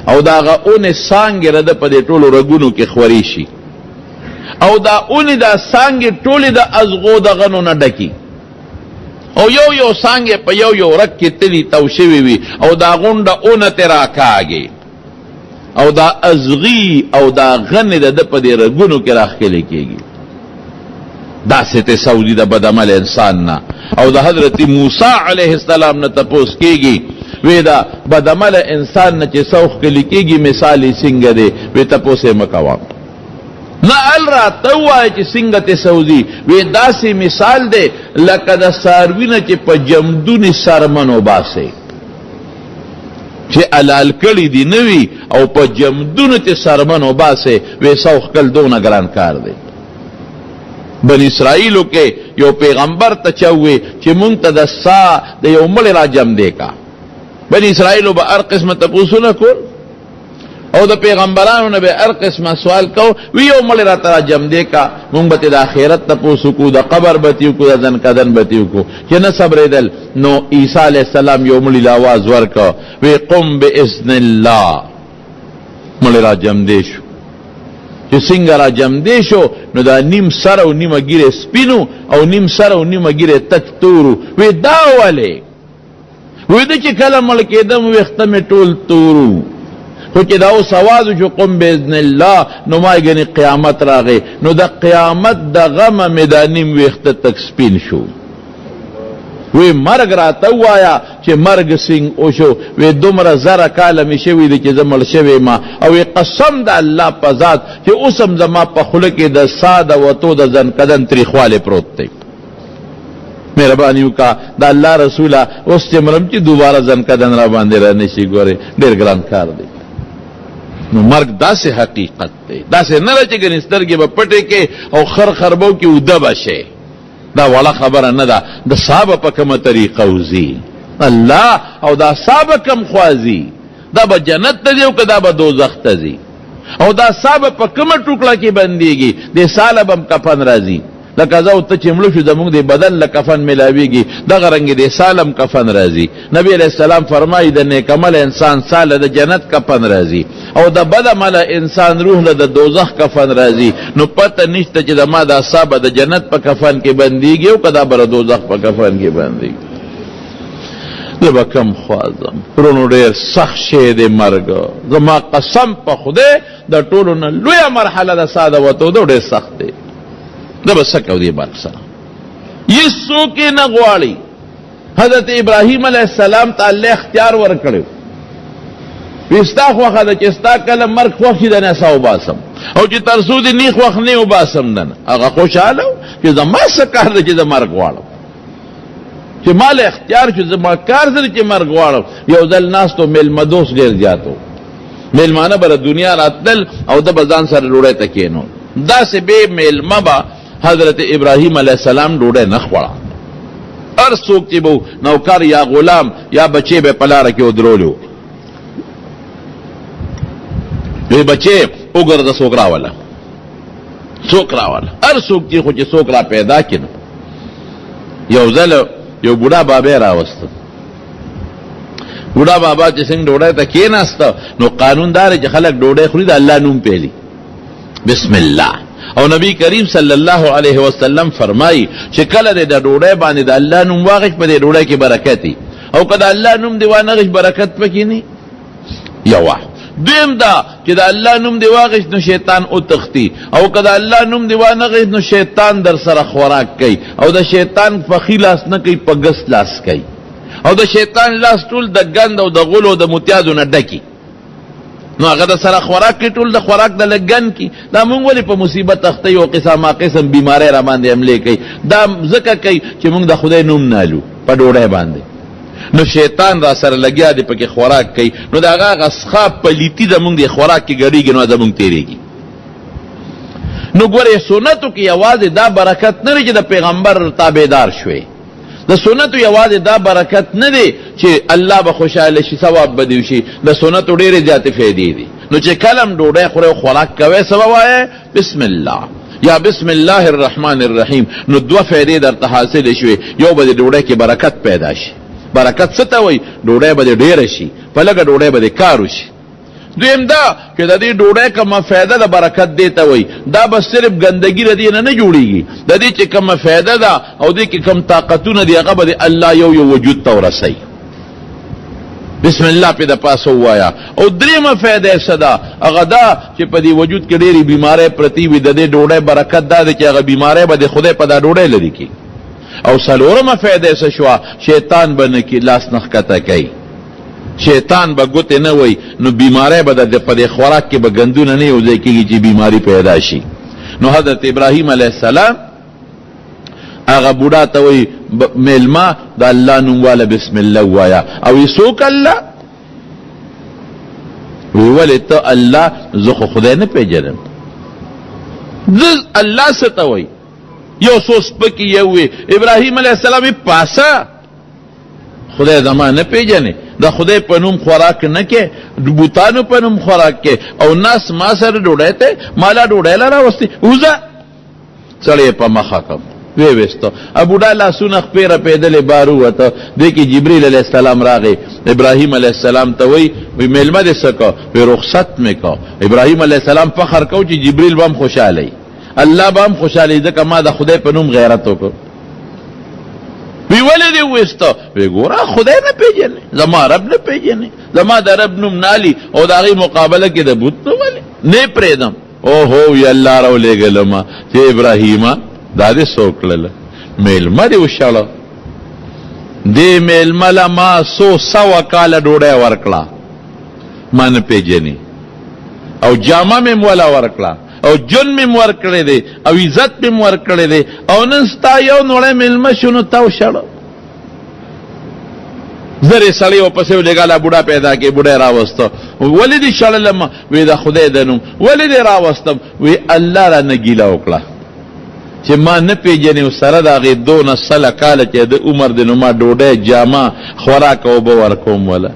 او د هغه اونې څانګې رده په دې ټولو رګونو کې خورې شي، او دا اونې دا څانګې ټولې د ازغو د غنو نه ډکي، او یو یو څانګې په یو یو رګ کې تلي تاو شوي وي، او دا غونډه اونه ترې راکاږي، او دا ازغي او دا غنې د ده په دې رګونو کې راښکلې کېږي. داسې ته سعودي د بدعمل انسان نه او د حضرت موسی علیه السلام نه تپوس کېږي، وی دا بدعمل انسان نه چې سو ښکلې کېږي مثال یې څنګه دی؟ وی تپوس یې مه کوه، نه ال راته ووایه چې څنګه ته سوځي. وی داسې مثال دی لکه د څاروي نه چې په جمدونې څرمن وباسې، چې حلال کړي دي نه وي او په جمدونو ته څرمن وباسې، وی سو ښکل دونه ګران کار دی. بنی اسرائیلو کې یو پیغمبر ته چا ووی چې مونږ ته د سا د یو مړی را جمدې کا. بنی اسرائیلو به هر قسمه تپوسونه کول او د پیغمبرانو نه به هر قسمه سوال کو، وی یو مړی راته را جمدې کا، مونږ به د آخرت تپوس وکړو، د قبر به تې وکړو، د ځنکدن به تې وکړو. چې نه صبرېدل نو عیسی علیه السلام یو مړي له اواز ورکړ، وی قم باذن الله. مړی را جمدې شو. چې څنګه را جمدې شو نو دا نیم سر او نیمه ږیره سپینو او نیم سر او نیمه ږیره تک تورو. وی دا ولې؟ وی د چې کله مړ کېدم ویښته مې ټول تورو، خو چې دا اوس اواز وشو قم باذن الله نو ما یې ګنې قیامت راغی، نو د قیامت د غمه مې دا نیم ویښته تک سپین شو. وی مرګ راته ووايه چې مرګ څنګه وشو؟ وی دومره زره کاله مې شوي دي چې زه مړ شوی ما، او وی قسم د الله په ذات چې اوس هم زما په خوله کې د ساه د وتو د ځنکدن تریخوالی پروت دی. مهرباني وکړه د الله رسوله، اوس چې مرم چې دوباره ځنکدن را باندې را نشي، ګورې ډېر ګران کار دی. نو مرګ داسې حقیقت دی، داسې نه ده چې ګنې سترګې به پټې کې او خر خربو کې اوده به شې. دا وړه خبره نه ده. د ساه به په کومه طریقه وځي الله، او دا ساه به کوم خوا ځي؟ دا به جنت ته ځي او که دا به دوزخ ته ځي؟ او دا ساه به په کومه ټوکړه کې بندیږي؟ دې ساه له به هم کفن راځي، لکه زه او ته چې مړه شو زموږ د بدن له کفن ملاویږي، دغه رنګ دې ساه له هم کفن راځي. نبی علیه السلام فرمایي د نیک عمله انسان ساه له د جنت کفن راځي او د بد عمله انسان روح له د دوزخ کفن راځي. نو پته نشته چې د ما دا ساه به د جنت په کفن کې بندیږي او که دا به د دوزخ په کفن کې بندیږي. زه به کم خوا ځم وروڼو، ډېر سخت شی دی مرګ. زما قسم په خدای د ټولو نه لویه مرحله د ساه د وتو ده، ډېر سخت دی. زه به څه کوم دې مرګ سره؟ هېڅوک یې نه غواړي. حضرت ابراهیم علیه السلام ته الله اختیار ورکړی، وی ستا خوښه ده چې ستا کله مرګ خوښ شي دنه ساه وباسم، او چې تر څو دې نه خوښ نه وباسم دنه. هغه خوشحاله چې زما څه کار دی چې زه مرګ غواړم، چې ما له اختیار شو، زما کار څه دی چې مرګ غواړم. یو ځل ناست و، مېلمه دوست ډېر زیات و، مېلمانه به له دنیا راتلل او ده به ځان سره ډوډۍ ته کښېنول. داسې بې مېلمه به حضرت ابراهیم علیه السلام ډوډۍ نه خوړه. هر څوک چې به نوکر یا غلام یا بچی به په لاره کې ودرولو، وی بچی وګرځه، څوک راوله، څوک راوله، هر څوک چې خو چې څوک را پیدا کړي. یو ځل یو بوډا بابا راوست. بوډا بابا چې څنګه ډوډۍ ته کېناسته نو قانون دار چې خلک ډوډۍ خوري د الله نوم پیلي، بسم الله. او نبی کریم صلی الله علیه وسلم فرمایي چې کله د ډوډۍ باندې د الله نوم واغش په دې ډوډۍ کې برکت وي، او که د الله نوم دی وانه غش برکت پکې نه. یوه دویم دا چې د الله نوم دی واغښت نو شیطان وتښتي، او که د الله نوم دی وانه غیست نو شیطان در سره خوراک کوي، او د شیطان په ښي لاس نه کوي، په ګس لاس کوي، او د شیطان لاس ټول د ګند او د غلو او د متیازو نه ډکي، نو هغه د سره خوراک کوي، ټول د خوراک د لګن کی. دا مونږ ولې په مصیبت اخته یو، قسمه قسم بیماری را باندې حملې کوي؟ دا ځکه کوي چې مونږ د خدای نوم نه الو په ډوډۍ باندې، نو شیطان را سره لګیا دی، پکې خوراک کوي، نو د هغه هغه سخا پلیتی زمونږ د خوراک کې ګډېږي، نو زمونږ تېرېږي. نو ګورې سنتو کې یوازې دا برکت نه دی چې د پیغمبر تابعدار شوې، د سنتو یوازې دا برکت نه دی چې الله به خوشحاله شي، ثواب به دې وشي. د سنتو ډېرې زیاتې فایدې دي. نو چې کله هم ډوډۍ خورې او خوراک کوې، څه به وایې؟ بسم الله یا بسم الله الرحمن الرحیم. نو دوه فایدې درته حاصلې شوې. یو به د ډوډۍ کې برکت پیدا شي. برکت څه ته وایي؟ ډوډۍ به دې ډېره شي، په لږه ډوډۍ به دې کار وشي. دویم دا چې د دې ډوډۍ کومه فایده ده، برکت دې ته وایي، دا به صرف ګندګي د دې نه نه جوړېږي. د دې چې کومه فایده ده او دې کې کوم طاقتونه دي، هغه به د الله یو یو وجود ته ورسوي. بسم الله پې د پاسه ووایه. او درېیمه فایده یې څه ده؟ هغه دا چې په دې وجود کې ډېرې بیمارۍ پرتې وي، د دې ډوډۍ برکت دا دی چې هغه بیمارۍ به د خدای په دا ډوډۍ لرې کړي. او څلورمه فایده یې څه شوه؟ شیطان به نه کي لاس نه ښکته کوي، شیطان به ګوتې نه وایي، نو بیماری به د په دې خوراک کې به ګندونه نه یو ځای کېږي چې بیماری پیدا شي. نو حضرت ابراهیم علیه السلام هغه بوډا ته وایي، میلمه، د الله نوم واله، بسم الله ووایه. او یې څوک الله؟ وی ولې ته الله؟ زه خو خدای نه پېژنم، زه الله څه ته وایي؟ یو څو سپکې یې ووې. ابراهیم علیه السلام یې پاسه، خدای زما نه پیژنې، د خدای په نوم خوراک نه کې، د بوتانو په نوم خوراک کې، او ناس ما سره ډوډۍ ته مالا ډوډۍ لا راوستي، وځه. سړی په مخه کم وی وستو، ابوډا لاسونه خپې رپېدلې بار ووته. دې کې جبریل علیه السلام راغی، ابراهیم علیه السلام ته وی، وی میلمه دې څه کو؟ وی رخصت مې کو. ابراهیم علیه السلام فخر کو چې جبریل به هم خوشحاله، الله به هم خوشحاله، ځکه ما د خدای په نوم غیرت وکړ. وی ولې دې وویسته؟ وی ګوره، خدای نه پېژنې، زما رب نه پېژنې، زما د رب نوم نالي او د هغې مقابله کې د بت نوم ولې نه پرېږدم. اوهو، وی الله راولېږلم چې ابراهیمه، دا دې څه وکړله؟ مېلمه دې وشړه. دې مېلمه له ما څو سوه کاله ډوډۍ ورکړه، ما نه پېژنې، او جامه مې هم وله ورکړه، او جون مې هم ورکړی دی، او عزت مې هم ورکړی دی، او نن ستا یو نوړی مېلمه شو نو تا وشړه. زرې سړی ورپسې ولېږه، لا بوډا پیدا کړي. بوډا یې راوسته. ولې دې شړلم؟ وی د خدای د نوم. ولې دې راوستم؟ وی الله را نه ګیله وکړه چې ما نه پېژنې، او سره د هغې دونه سله کاله چې د عمر دی، نو ما ډوډۍ، جامه، خوراک او اوبه ورکوم وله،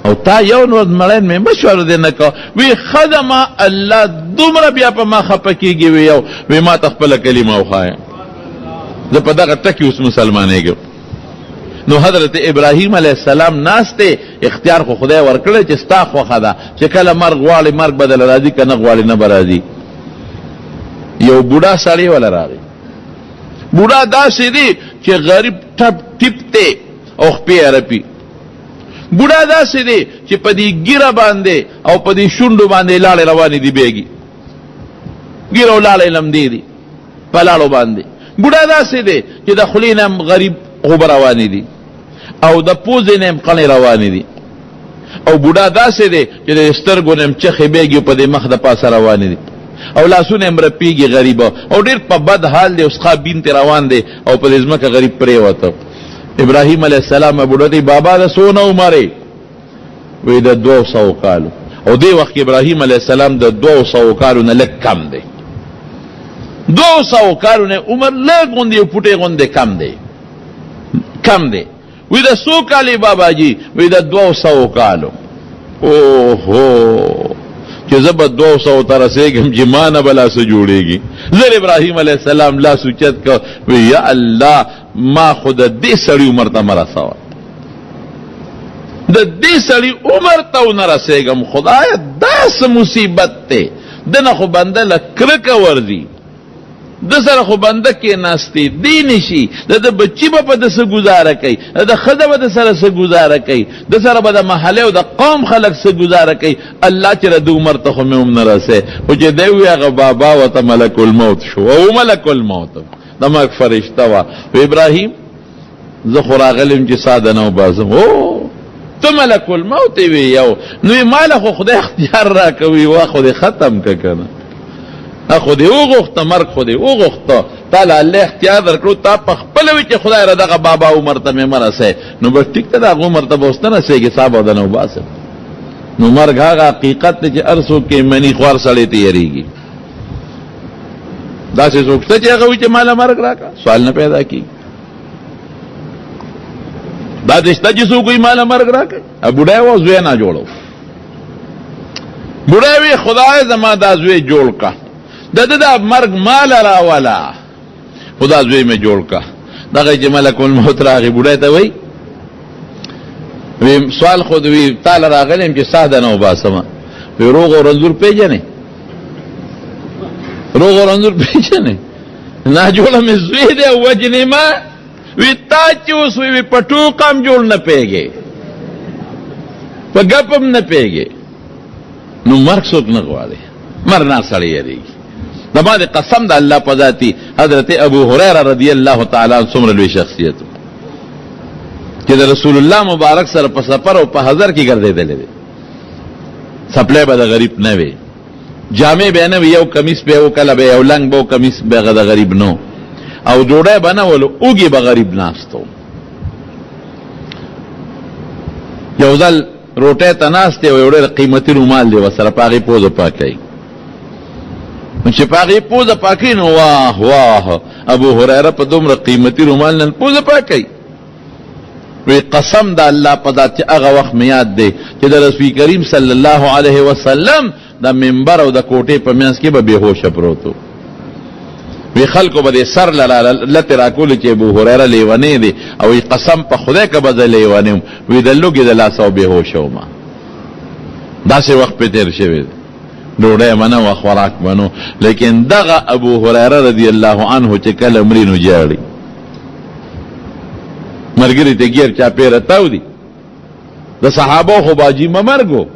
او تا یو ورځ مړی مې مشوره دې نه کو. وی ښه ده، ما الله دومره بیا په ما خفه کېږي. وی یو وی ما ته خپله کلمه وښایه، زه په دغه ټکي اوس مسلمانېږم. نو حضرت ابراهیم علیه السلام ناست دی، اختیار خو خدای ورکړی چې ستا خوښه ده چې کله مرګ غواړې مرګ به دله راځي، که نه غواړې نه به راځي. یو بوډا سړی وله راغی. بوډا داسې دی چې غریب ټپ ټیپ دی او خپې یې رپي. بوډا داسې دی چې په دې ګیره باندې او په دې شونډو باندې لاړې روانې دي، بیږي ګیره او لاړې لمدې دي په لاړو باندې. بوډا داسې دی چې د خولې نه هم غریب اوبه روانې دي او د پوزې نه هم قڼې روانې دي. او بوډا داسې دی چې د سترګو نه هم چخې بیږي په دې مخ د پاسه روانې دي، او لاسونه هم رپیږي غریب، او ډېر په بد حال دی، اوس ښه بین ته روان دی او په دې ځمکه غریب پرېوته. ابراهیم علیه السلام بوډا دی، بابا د څونه عمر یې؟ وی د 200 کالو. او دې وخت کې ابراهیم علیه السلام د 200 کالو نه لږ کم دی، 200 کالو نه عمر لږ غوندې یو پوټی غوندې کم دی، کم دی. وی د څو کالې بابا جی؟ وی د 200 کالو. اوهو، چې زه به 200 ته رسېږم چې ما نه به لا څه جوړېږي. زر ابراهیم علیه السلام لاس اوچت کړ، وی یا الله، ما خو د دې سړي عمر ته مه رسوه، د دې سړي عمر ته ونه رسېږم. خدایه، دا څه مصیبت دی؟ ده نه خو بنده له کرکه ورځي، د سره خو بنده کې ناشتي دی نشي، د بچی به په د څه گزاره کوي، د ښځه به د سره څه گزاره کوي، د سره به د محلې او د قوم خلک څه گزاره کوي. الله چې د عمر ته خو مې هم نه رسې، خو چې دی وي هغه بابا ورته ملک الموت شو، او ملک الموت د مرګ فرشته وه. ابراهیم زه خو راغلم چې ساده نه وباسم، او ته ملک الموت وی یو نو مال خو خدای اختیار راکوي، وا خو دې ختم که کنه، خو دې وغوښته مرګ، خو دې وغوښته، تا له الله اختیار درکړو، تا په خپله وي چې خدای را دغه بابا عمر ته مې مه رسوې، نو بس ټیک ته د هغه عمر ته به اوس نه رسېږې، ساه به درنه وباسم. نو مرګ هغه حقیقت دی چې هر څوک یې مني، خو هر سړی ترې یېرېږي. داسې څوک شته چې هغه وایي چې ماله مرګ راکړه، سوال نه پیدا کېږي. دا دې شته چې څوک وایي ماله مرګ راکړه؟ بوډی و، زوی نه جوړو، بوډی وی خدای زما دا زوی جوړ کا، د ده دا مرګ مال راولا، خدا زوی مې جوړ کا. دغه چې ملک الموت راغی، بوډی ته وایي وی سوال خو دوی تعالی راغلم چې ساده نه وباسم، وی روغ او رنځور پیژنې؟ روغ او رنځور پیژنې؟ نه جوړه مې زوی دی وجنې ما. وی تا چې اوس وی په ټوکه هم جوړ نه پیږي، په ګپ هم نه پیږي، نو مرګ څوک نه غواړي، مرګ نه سړی یریږي. د ما د قسم د الله په ذاتي حضرت ابو هريره رضی الله تعالی عنہ څومره لوی شخصیت چې د رسول الله مبارک سره په سفر او په حضر کې ګرځېدلی دی. سپلی به د غریب نه وي، جامې به نه وي، یو کمیس به و، کله به یو لنګ به و، کمیس به د غریب نو، او ډوډۍ به نه ولو، اوږې به غریب ناستو. یو ځل روټۍ ته ناست دی او یو ډېر قیمتي رومال دی ورسره، په هغې پوزه پاکوي. نو چې په هغې پوزه پاکوي نو واه واه، ابو هریره په دومره قیمتي رومال نن پوزه پاکوي. وی قسم د الله په ذات چې هغه وخت مې یاد دی چې د رسول کریم صلی الله علیه وسلم د منبر او د کوټې په منځ کې به بېهوشه پروت و. وی خلکو به د سر لتې راکولې چې ابو هریره لیونی دی، او وی قسم په خدای که به زه لیونی وم، وی د لوږې د لاسه او بېهوشه وم. داسې وخت پرې تېر شوی دی، ډوډۍ به نه وه، خوراک به نه، لیکن دغه ابو هریره رضی الله عنه چې کله مري نو ژاړي، ملګري ته ګیر چاپېره تاو دي. د صحابو خو باجي مه مرګو،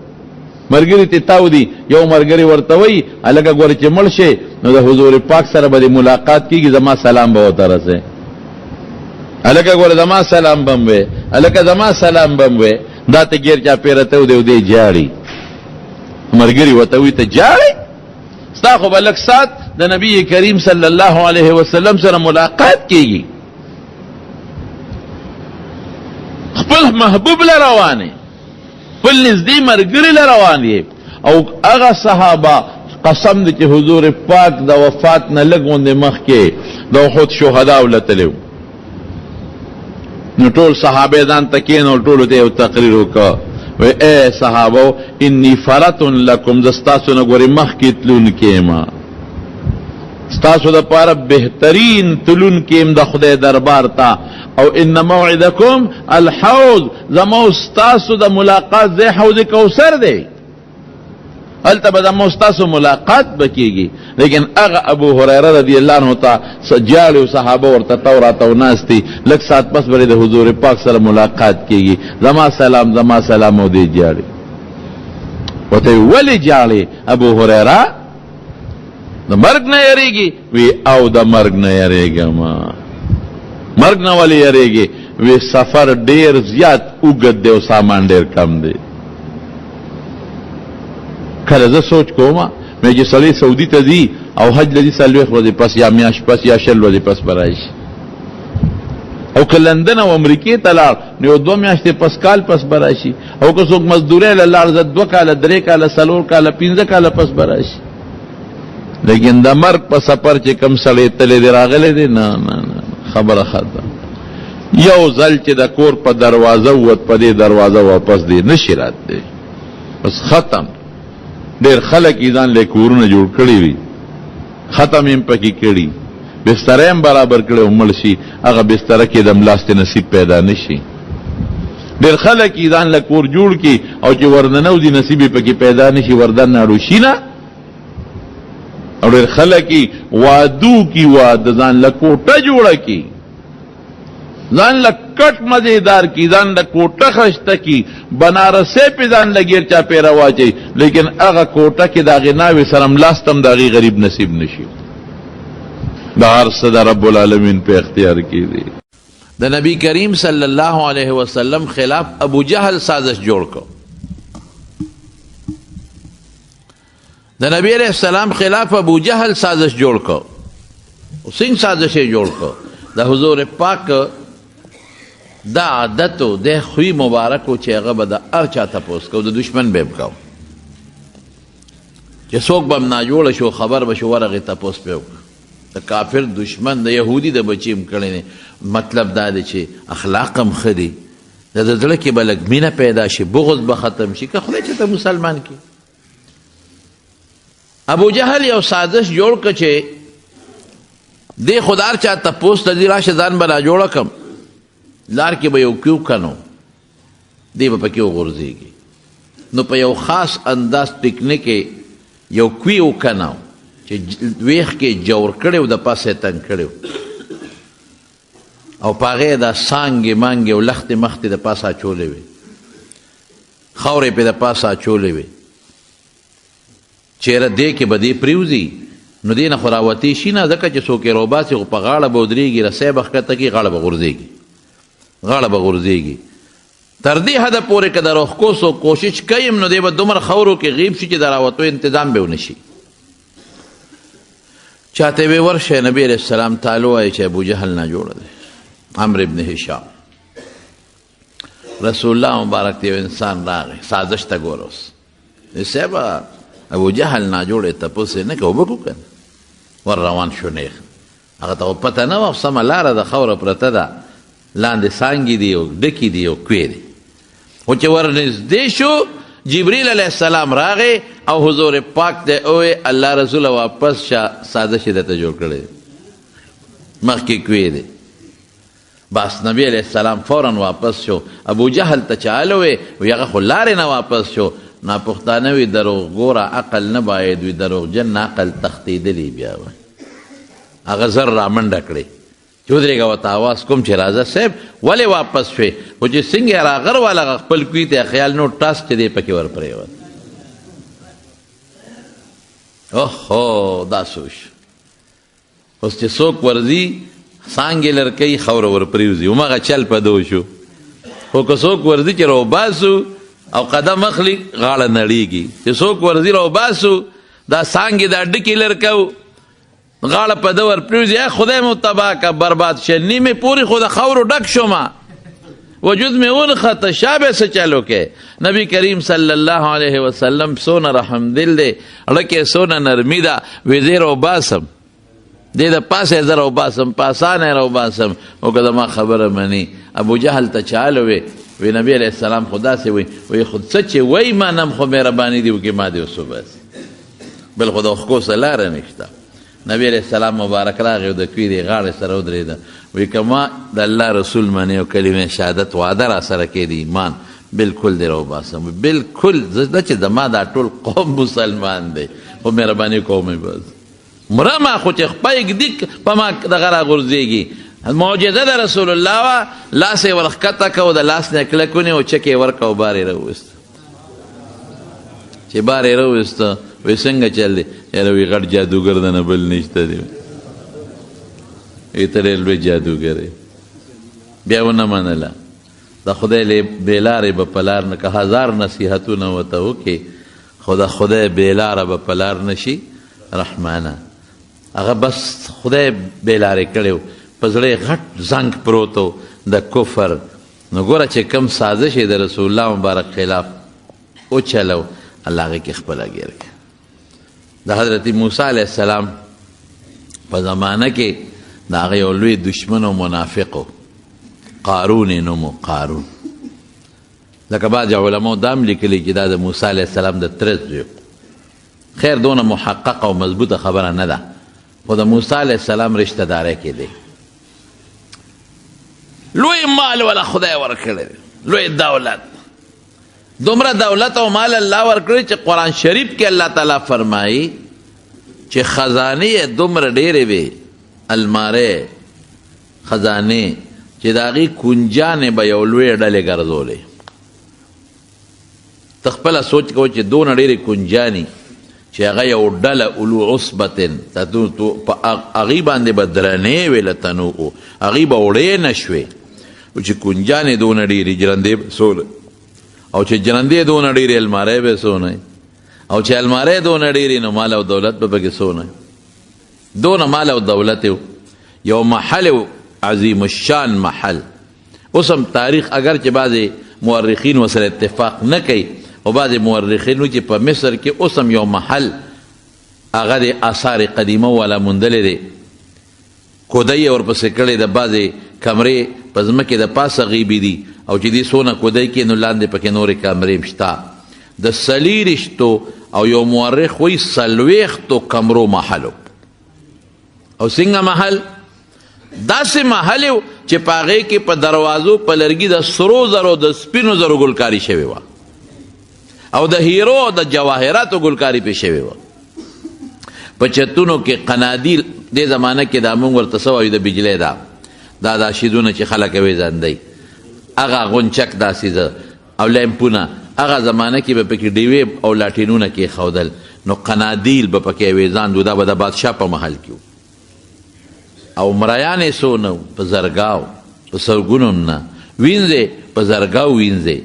ملګري ته تاو دي. یو ملګری ورته وایي هلکه ګوره چې مړ شې نو د حضور پاک سره به دې ملاقات کېږي، زما سلام به ورته رسې، هلکه ګوره زما سلام به هم وې، هلکه زما سلام به هم وې. دا ته ګیر چاپېره تاو دی او دی ژاړي. ملګري ورته وایي ته ژاړې؟ ستا خو به لږ ساعت د نبی کریم صلی الله علیه وسلم سره ملاقات کیږي، خپل محبوب له روانې، خپل نږدې ملګري له روان یې. او هغه صحابه قسم دی چې حضور پاک د وفات نه لږ غوندې مخکې د احد شهدا له تللی وو، نو ټول صحابه ځان ته کېنول، ټولو ته یو تقریر وکړ، وی اے صحابو انی فرط لکم، زه ستاسو نه ګورې مخکې تلونکی یم، ستاسو دپاره بهترین تلونکی یم د خدای دربار ته، او ان موعدکم الحوض، زما او ستاسو د ملاقات ځای حوض کوثر دی، هلته به زموږ ستاسو ملاقات به کېږي. لیکن هغه ابو هریره رضی الله عنه ته جاړي او صحابه ورته تاو راتاو ناست دي، لږ ساعت پس به د حضور پاک سره ملاقات کېږي، زما سلام زما سلام او دی جاړي. ورته ولې جاړي ابو هریره؟ د مرګ نه یریږي؟ وی او د مرګ نه یریږم. مرګ نه ولې یریږي؟ وی سفر ډیر زیات اوږد دی او سامان ډیر کم دی. کله زه سوچ کوم مې چې سړی سعودي ته ځي او حج لري 40 ورځې پس یا میاشت پس یا 20 ورځې پس به راشي، او که لندن او امریکې ته لاړ نو یو 2 میاشتې پس کال پس به راشي، او که څوک مزدورۍ له لاړ زه 2 کاله 3 کاله 4 کاله 5 کاله پس به راشي. لیکن د مرګ په سفر چې کم سړی تللی دی راغلی دی، نه نه نه، خبره ختم. یو ځل چې د کور په دروازه ووت، په دې دروازه واپس دی نشي راتلی، بس ختم. ډېر خلک یې ځان له کورونه جوړ کړي وي، ختم یې پکې کړي، بستره یې برابر کړي او مړ شي، هغه بستره کې د ملاستې نصیب پیدا نشي. ډېر خلک یې ځان له کور جوړ کړي او چې وردنوځي نصیب یې پکې پیدا نشي، وردن ناړو شي نه. او ډېر خلک وادو کی واده ځان له کوټه جوړه کی، ځان له کټ مزیدار کی، ځان له کوټه خشته کی، بنارسې پې ځان له ګیر چاپېره واچوي، لیکن هغه کوټه کې د هغې ناوې سره ملاست هم د هغې غریب نصیب نشي. د هر څه د رب العالمین په اختیار کې دی. د نبی کریم صلی الله علیه وسلم خلاف ابو جهل سازش جوړ کړ. د نبی علیہ السلام خلاف ابو جهل سازش جوړ کړ. څنګه سازش یې جوړ کړ؟ د حضور پاک دا عادت و، د خوی مبارک و چې هغه به د هر چا تپوس کو، د دشمن به هم کو، چې څوک به هم ناجوړه شو خبر به شو ورغې تپوس پرې وکړه. د کافر دشمن د یهودي د بچي هم کړی دی. مطلب دا دی چې اخلاق هم ښه دي، د ده زړه کې به لږ مینه پیدا شي، بغض به ختم شي، که خدای چېرته مسلمان کړي. ابو جهل یو سازش جوړ کړ چې دې خدار چا تپوس ته ځي، راشه ځان به را جوړه کړم، لار کې به یو کیو کنو، دی به پکې وغورځېږي. نو په یو خاص انداز ټکنیک یو کوی وکنو چې ویښ کې جوړ کړی او د پاسه یې تنګ کړی او په هغې دا څانګې مانګې او لښتې مختې د پاسه اچولې وې، خاورې پې د پاسه اچولې وې، چېرې دې کې به دې پرېوځي نو دې نه خو راوتی شي نه، ځکه چې څوک یې راوباسي خو په غاړه به ودرېږي، رسۍ به ښکته کړي، غاړه به غورځېږي، غاړه به غورځېږي. تر دې حده پورې که د روښکو څوک کوشش کوي هم نو دی به دومره خاورو کې غیب شي چې د راوتو انتظام به ونه شي. چاته وی ورشه نبی علیہ السلام تعالی وایي چې ابو جهل نه جوړ دی، عمرو ابن هشام. رسول الله مبارک ته یو انسان راغی، سازش ته ګوره اوس، صاحب ابو جهل نه جوړې تپوس یې نه کوه، وبه کو که نه؟ ور روان شو نیغ، هغه ته خو پته نه وه، سمه لاره ده، خاوره پرته ده، لاندې څانګې دي او ډکې دي او کوې دي. خو چې ورنږدې شو جبریل علیه السلام راغی او حضور پاک ته ووی الله رسوله واپس شه، سازش یې درته جوړ کړی، مخکې کوې دی. بس نبی علیه السلام فورا واپس شو. ابو جهل ته چاله وی وی هغه خو لارې نه واپس شو. ناپښتانه وی دروغ ګوره عقل نه باید وي، دروغجن نه عقل تښتېدلی. بیا وی هغه زر رامنډه کړې چې ودرېږه ورته اواز کوم چې راځه صاحب ولې واپس شوې؟ خو چې څنګه یې راغر واله هغه خپل کوی ته خیال نو ټاس چې دی پکې ورپرېوت. اوهو دا څه وشو؟ اوس چې څوک ورځي څانګې لر کوي خاوره ورپرېوځي، هماغه چل په ده وشو. خو که څوک ورځي چې راوباسو او قدم اخلي غاړه نړېږي، چې څوک ورځي راوباسو دا څانګې دا ډکې لر کوو غاړه په ده ورپرېوځي، ای خدای مو تباه که برباد شه، نیمې پورې خو د خاورو ډک شوم، وجود مې ونښته، شا به څه چل وکړې؟ نبی کریم صلی الله علیه وسلم څونه رحم دل دی، زړه کې څونه نرمي ده، وې زه راوباسم، دې د پاسه یې زه راوباسم، په اسانه یې راوباسم، او که زما خبره مني. ابو جهل ته چاله وې، وی نبی علیه السلام خو داسې وی، وی خو څه چې وایي منم، خو مهرباني دې وکړي ما دې اوس وباسي، بل خو د ښکو څه لاره نشته. نبی علیه السلام مبارک راغی او د کوی د غاړې سره ودرېده، وی که ما د الله رسول منې او کلمه شهادت وعده را سره کې د ایمان بالکل دې راوباسم، بالکل زه چې زما دا ټول قوم مسلمان دی، خو مهرباني کوم یې بس مرمه، خو چې خپه یې ږدي په ما دغه راغورځېږي. معجزه د رسول الله وه، لاس یې ورښکته کړ او د لاس نه یې کلک ونیو، چک یې ورکړ او بار یې راوویست. چې بار یې راوویست وایي څنګه چل دی؟ یاره وایي غټ جادوګر د نه بل نشته دی، وایي ته ډېر لوی جادوګر یې. بیا ونه منله، د خدای له بې لارې به په لار نه که هزار نصیحتونه ورته وکړي، خو د خدای بې لاره به په لار نه شي رحمانه. هغه بس خدای بې لارې کړی و، په زړه یې غټ زنګ پروت و د کفر. نو ګوره چې کوم سازش یې د رسول الله مبارک خلاف وچلو، الله هغې کې خپله ګیر کړه. د حضرت موسی علیه السلام په زمانه کې د هغه یو لوی دشمن او منافق و، قارون یې نوم و، قارون. لکه بعضې علماو دا هم لیکلي چې دا د موسی علیه السلام د تره زوی. خیر دونه محقق او مضبوطه خبره نه ده، خو د موسی علیه السلام رشته دارۍ کې دی. لوی مال ولا خدای ورکړی دی، لوی دولت، دومره دولت او مال الله ورکړی چې قرآن شریف کې الله تعالی فرمایي چې خزانې یې دومره ډېرې وې، المارۍ، خزانې، چې د هغې کنجانې به یو لوی ډلې ګرځولې. ته خپله سوچ کوه چې دونه ډېرې کنجانې چې هغه یو ډله اولو عصبتن په هغې باندې به درنې وې له تنوع، هغې به وړې نه شوې، چې کنجانې دونه ډېرې جرندې به څونه، او چې جرندې دونه ډېرې المارۍ به څونه، او چې المارۍ دونه ډېرې نو مال او دولت به پکې څونه، دونه مال او دولت یو محل عظیم الشان محل. اوس هم تاریخ اگر چې بعضې مورخین ورسره اتفاق نه کوي، او بعضې مورخین وایي چې په مصر کې اوس هم یو محل هغه د آثار قدیمه والا موندلی دی، کودی یې ورپسې کړې ده، بعضې کمرې په ځمکې د پاسه غیبې دي، او چې دې څونه کودی کې نو لاندې پکې نورې کمرې هم شته. د څلېرویشتو او یو مورخ وایي څلوېښتو کمرو محل و. او څنګه محل؟ داسې محل و چې په هغې کې په دروازو په لرګي د سرو زرو د سپینو زرو ګلکاري شوې وه، او د هیرو او د جواهراتو ګلکاري پې شوې وه. په چتونو کې قنادیل، دې زمانه کې دا مونږ ورته څه وایو، د بجلی دا دا دا شیزونه چې خلک یې ځاندی، هغه غونچک داسې ده او لیمپونه، هغه زمانه کې به پکې ډیوې او لاټینونه کېښودل، نو قنادیل به پکې اویزان وو، دا به د بادشاه په محل کې وو. او مریان یې څونه وو؟ په زرګاو، په سلګونو هم نه، وینځې په زرګاو وینځې،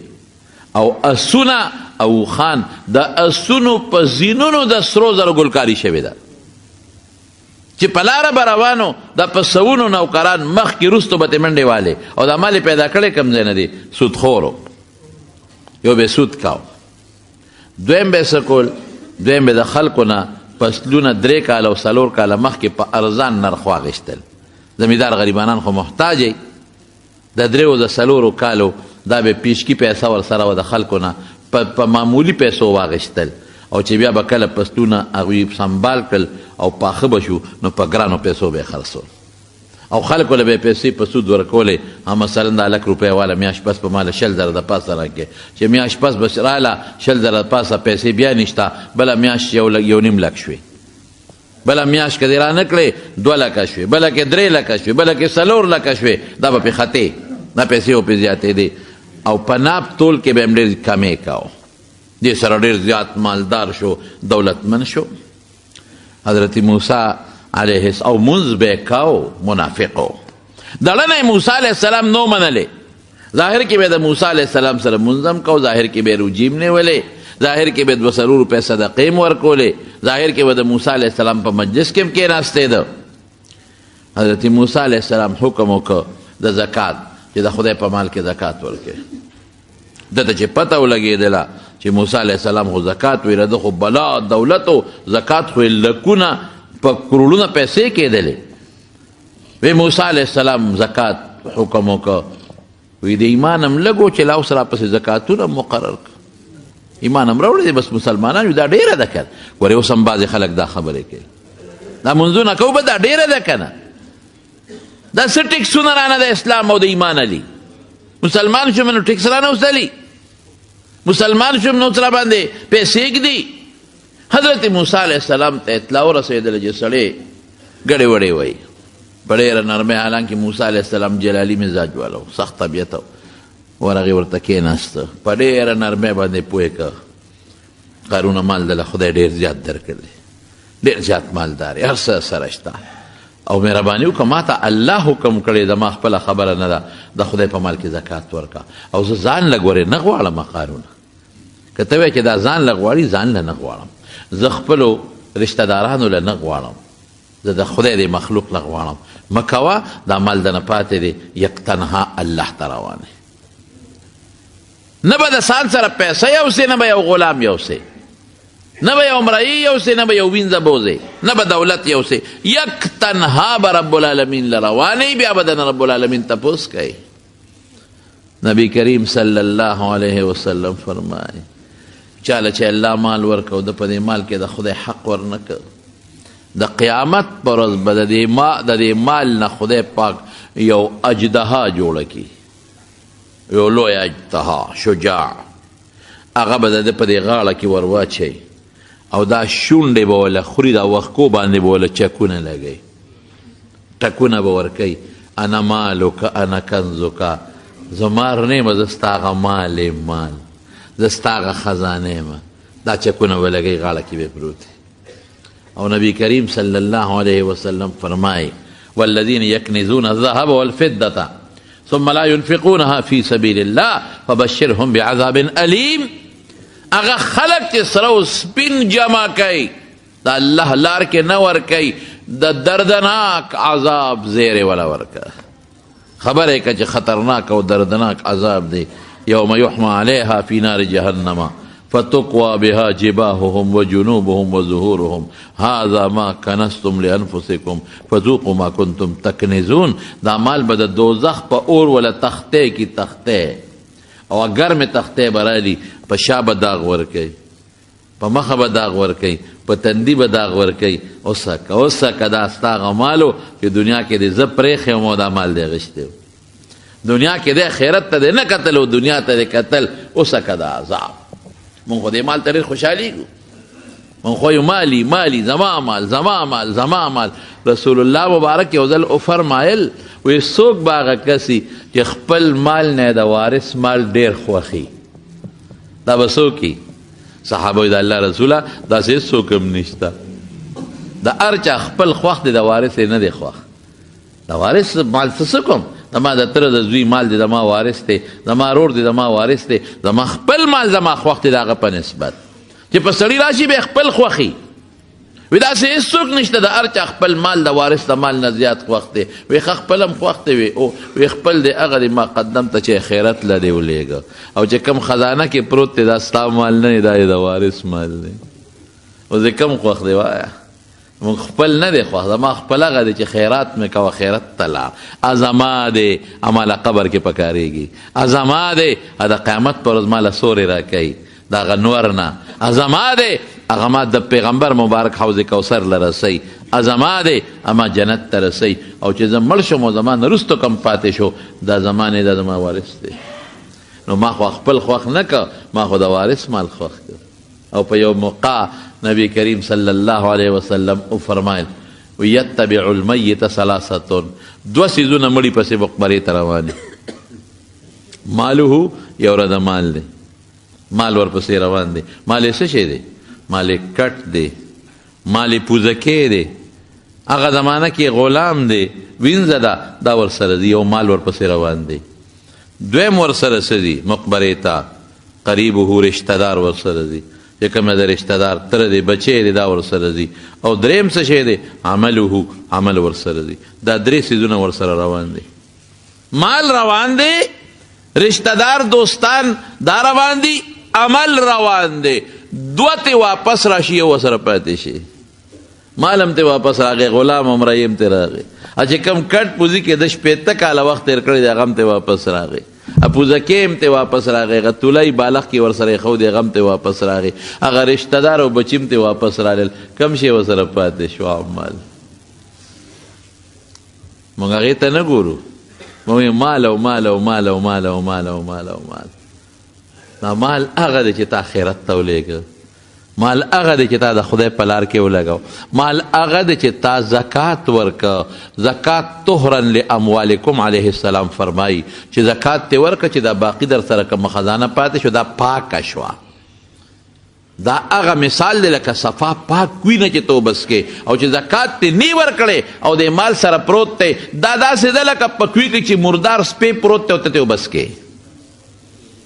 او اسونه او اوښان، د اسونو په زینونو د سرو زرو ګلکاري شوې ده چې په لاره به روانو دا په سوونو نوکران مخکې وروستو به ترې منډې والې، او دا مال یې پیدا کړی کوم ځای نه دی، سودخورو. یو به سود کاو، دویم به څه کول، دویم به د خلکو نه فصلونه 3 کاله او 4 کاله مخکې په ارزان نرخ واخیستل. زمیندار غریبانان خو محتاج یې، د 3 د 4 کالو دا به پیشکی پیسه ورسره وه د خلکو نه په معمولي پیسو واخیستل، او چې بیا به کله فصلونه هغوی سنبال کړل او پاخه به شو نو په ګرانو پیسو به یې خرڅول، او خلکو له به یې پیسې په سود ورکولې. ها مثلا دا لک روپۍ واله میاشت پس په ماله 20 زره د پاسه راکړې، چې میاشت پس به راله 20 زره د پاسه پیسې بیا نشته، بله میاشت 1.5 لک شوې، بله میاشت که دې رانه کړې 2 لکه شوې، بله کې 3 لکه شوې، بله کې 4 لکه شوې، دا به پې ختې، دا پیسې به پې زیاتېدې، او په ناپ تول کې به هم ډېر کمې کاوه. دې سره ډېر زیات مالدار شو، دولتمن شو. حضرت موسی علیه السلام او مونځ به یې کاو، منافق و. دړنه یې موسی علیه السلام نو منلې، ظاهر کې به د موسی علیه السلام سره مونځ هم کاو، ظاهر کې به یې روجې هم نیولې، ظاهر کې به 200 روپۍ صدقې هم ورکولې، ظاهر کې به د موسی علیه السلام په مجلس کې هم کېناستېده. حضرت موسی علیه السلام حکم وکړ د زکات، چې د خدای په مال کې زکات ورکړي. ده ته چې پته ولګېدله چې موسی علیه السلام خو زکات ویله، ده خو بلا دولت و، زکات خو یې لکونه په کروړونه پیسې کېدلې. وی موسی علیه السلام زکات حکم وکړ، وی د ایمان هم لږ و چې لا اوس راپسې زکاتونه مقرر کړ، ایمان هم راوړی دی، بس مسلمانان یو، دا ډېره ده که نه. ګورې اوس هم بعضې خلک دا خبرې کوي، دا مونځونه کوو به دا ډېره ده که نه، دا څه ټیکسونه رانه د اسلام او د ایمان علي، مسلمان شوم نو ټیکس رانه وسلي، مسلمان شوم نو تر باندې پیسې ږدي. حضرت موسی علیه السلام ته اطلاع ورسېدله چې سړی ګړې وړې وایي په ډېره نرمۍ، حالانکه موسی علیه السلام جلالي مزاج والا و، سخت طبیعت و، ورغی ورته کېناسته، په ډېره نرمۍ باندې پوه کړ، قارونه مال دله خدای ډېر زیات درکړی، ډېر زیات مالدار یې، هر څه سره شته، او مهرباني وکړه ما ته الله حکم کړی، زما خپله خبره نه ده، د خدای په مال کې زکات ورکړه، او زه ځان له ګورې نه غواړم قارونه، که ته وایې چې دا ځان له غواړي، ځان له نه غواړم، زه خپلو رشته دارانو له نه غواړم، زه د خدای د مخلوق له غواړم، مه کوه، دا مال دنه پاتې دی، یک تنها الله ته روان دی. نه به د ځان سره پیسې یوسې، نه به یو غلام یوسې، نه به یو مرئی یوسې، نه به یو وینځه بوځې، نه به دولت یوسې، یک تنها به رب العالمین له روانې، بیا به د رب العالمین تپوس کوي. نبی کریم صلی الله علیه وسلم فرمایي چاله چې الله مال ورکړ د په دې مال کې د خدای حق ورنه کړ، د قیامت پر ورځ به د دې مال نه خدای پاک یو اجدها جوړه کړي، یو لوی اجدها شجاع، هغه به د ده په دې غاړه کې ور واچوي او دا شونډې به وله خوري، دا وښکو باندې به وله چکونه لګوي، ټکونه به ورکوي، انا مالک انا کنزک، زه مار نه یم، زه ستا هغه مال یم، مال زه ستا هغه خزانه یم. دا چکونه به لګوي، غاړه کې به پروت. او نبی کریم صلی الله علیه وسلم فرمایي والذین یکنزون الذهب والفضة ثم لا ينفقونها في سبيل الله فبشرهم بعذاب الیم. هغه خلک چې سره او سپین جمع کوي، د الله لار کې نه ورکوي، د دردناک عذاب زیری ولا ورکه. خبره که چې خطرناک او دردناک عذاب دی. یوم یحما علیها فی نار جهنم فتقوى بها جباههم وجنوبهم وظهورهم هذا ما کنستم لانفسکم فذوقوا ما کنتم تکنزون. دا مال به د دوزخ په اور ولا تخته کی تخته، او ګرمې تختې به رالي، په شا به داغ ورکوي، په مخه به داغ ورکوي، په تندي به داغ ورکوي. اوسکه اوسکه دا ستا هغه مال و چې دنیا کې دې زه پرېښی وم او دا مال دې اخیستی و. دنیا کې دې خیرت ته دې نه کتل او دنیا ته دې کتل. اوسکه دا عذاب. مونږ خو دې مال ته ډېر خوشحالېږو، مونږ خو یو مالي مالي، زما مال زما مال زما مال. رسول الله مبارک یو ځل وفرمایل، وی څوک به هغه کس چې خپل مال نه د وارث مال ډېر خوښي، دا به څوک وي؟ صحابه وایي د الله رسوله داسې هېڅوک هم نشته، د هر چا خپل خوښ دی، د وارث یې نه دی خوښ. د وارث مال څه کوم؟ زما د تره د زوی مال دی، زما وارث دی، زما ورور دی، زما وارث دی، زما خپل مال زما خوښ دی د هغه په نسبت. چې په سړي راشي بیا خپل خوښي وي، داسې هېڅوک نشته د هر چا خپل مال د وارث د مال نه زیات خوښ دی. وی ښه خپل هم خوښ دی، وی او وی خپل دی هغه دی ما قدم ته چې خیرت له دی ولېږه، او چې کوم خزانه کې پروت دی دا ستا مال نه دی، دا یې د وارث مال دی. اوس دې کوم خوښ دی؟ وایه موږ خپل نه دی خوښ، زما خپل هغه دی چې خیرات مې کوه، خیرت ته لاړ، زما دی ماله قبر کې پکارېږي، زما دی د قیامت پر ورځ ماله سورې راکوي د هغه نور نه، زما دی هغه ما د پیغمبر مبارک حوض کوثر له رسوي، زما دی ما جنت ته رسوي، او چې زه مړ شوم او زما نه وروسته کوم پاتې شو دا زما نه دا زما وارث دی. نو ما خو خپل خوښ نه کړ، ما خو د وارث مال خوښ کړ. او په یو موقع نبی کریم صلی الله علیه وسلم وفرمایل یتبع المیت ثلاثه، دوه څیزونه مړي پسې مقبرې ته روان دي، ماله یو رد مال دی، مال ورپسې روان دی، مال یې څه شی دی؟ مال یې کټ دی، مال یې پوزکی دی، هغه زمانه کې غلام دی، وینځه ده، دا ورسره دی، یو مال ورپسې روان دی. دویم ورسره څه دي مقبرې ته؟ قریبه رشته دار ورسره ځي، چې کوم د رشته دار تره دی، بچی دی، دا ورسره ځي. او دریم څه شی دی؟ عمله، عمل ورسره ځي. دا درې څیزونه ورسره روان دي، مال روان دی، رشته دار دوستان دا روان دي، عمل روان دی. دوه ته واپس راشي، یو ورسره پاتې شي. مال هم ته واپس راغی، غلام هم رایم ته راغی، چې کوم کټ پوزي کې د 60 کاله وخت تېر کړی دی هغه هم ته واپس راغی، پوزکې هم ته واپس راغی، هغه تولۍ بالښت کې ورسره ایښودی هغه هم ته واپس راغی، هغه رشته دار او بچي هم ته واپس راغلل، کم شی ورسره پاتې شو؟ عمل. موږ هغې ته نه ګورو، موږ مال او مال او مال او مال او مال او مال او مال. دا مال هغه دی چې تا خیرت ته ولېږه، مال هغه دی چې تا د خدای په لار کې ولګاو، مال هغه دی چې تا زکات ورکه. زکات طهرا لاموالکم علیه السلام فرمایي چې زکات ته ورکه چې دا باقی در سره کومه خزانه پاتې شو دا پاکه شوه. دا هغه مثال دی لکه صفا پاک کوینه چې ته وبس کې، او چې زکات ته نی ورکړې او د مال سره پروت دی، دا داسې ده لکه په کوی کې چې مردار سپی پروت دی او ته ته وبس کې.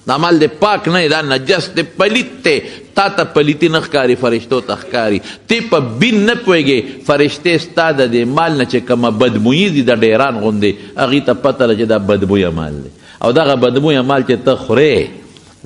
دا مال دی پاک نه، دا نجس دی، پلیت دی، تا ته پلیتی نه ښکاري، فرشتو ته ښکاري. ته په بین نه پوهېږې، فرشتې ستا د دې مال نه چې کومه بدبویي ځي د ډېران غوندې، هغوی ته پته ده چې دا بدبویه مال دی، او دغه بدبویه مال چې ته خورې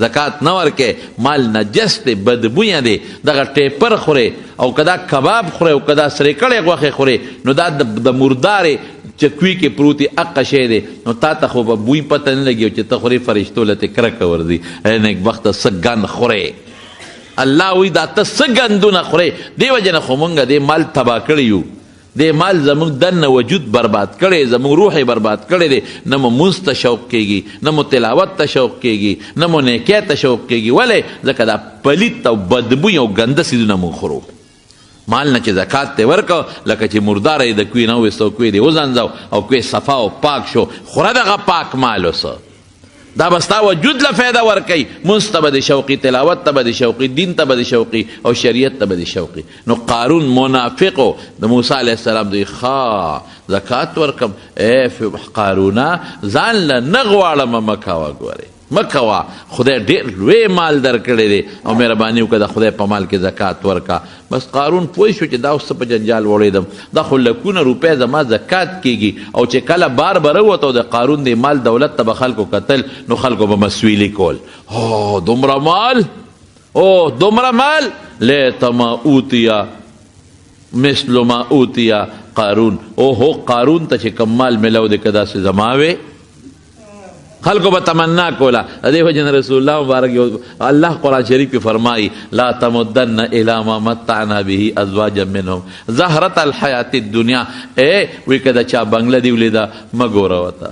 زکات نه ورکې، مال نجس دی، بدبویه دی، دغه ټیپر خورې او که دا کباب خورې او که دا سرې کړې غوښې خورې، نو دا د مردارې چې کوی کې پروت وي اقه شی دی، نو تا ته خو به بوی پته نه لګي، او چې ته خورې فرشتو له ترې کرکه ورځي، ای نېکبخته څه ګند خورې. الله وایي دا ته څه ګندونه خورې. دې وجې نه خو مونږ دې مال تباه کړی یو. دې مال زموږ دننه وجود برباد کړی، زموږ روح یې برباد کړی دی. نه مو مونځ ته شوق کېږي، نه مو تلاوت ته شوق کېږي، نه مو نیکۍ ته شوق کېږي. ولې؟ ځکه دا پلیت او بدبوی او ګنده څیزونه موږ خورو. مال نه چې زکات ته ورکړ، لکه چې مرداره یې د کوی نه وویسته او کوی دې وځنځاو او کوی صفا او پاک شو، خوره دغه پاک مال اوس. دا به ستا وجود له فایده ورکوي. مونځ ته به دې شوقي، تلاوت ته به دې شوقي، دین ته به دې شوقي او شریعت ته به دې شوقي. نو قارون منافق د موسی علیه السلام دوی ښه زکات ورکم. ای قارونه، ځان له نه غواړم، مه کوه، ګورې مه کوه، خدای ډېر لوی مال درکړی دی او مهرباني وکړه د خدای په مال کې زکات ورکړه. بس قارون پوه شو چې دا اوس څه په جنجال وړېدم، دا خو لکونه روپۍ زما زکات کېږي. او چې کله بار به راووت او د قارون د مال دولت ته به خلکو کتل، نو خلکو به مسویلي کول، او دومره مال، او دومره مال، لیت ما اوتیا مثل ما اوتیا قارون. او هو قارون ته چې کوم مال ملاو دی که داسې زما وی، خلکو به تمنا کوله. د دې وجې نه رسول الله مبارک یو الله قرآن شریف کې فرمایي، لا تمدن الی ما متعنا به ازواجا منهم زهرة الحیات الدنیا. ای وی که د چا بنګله دې ولیده مه ګوره ورته،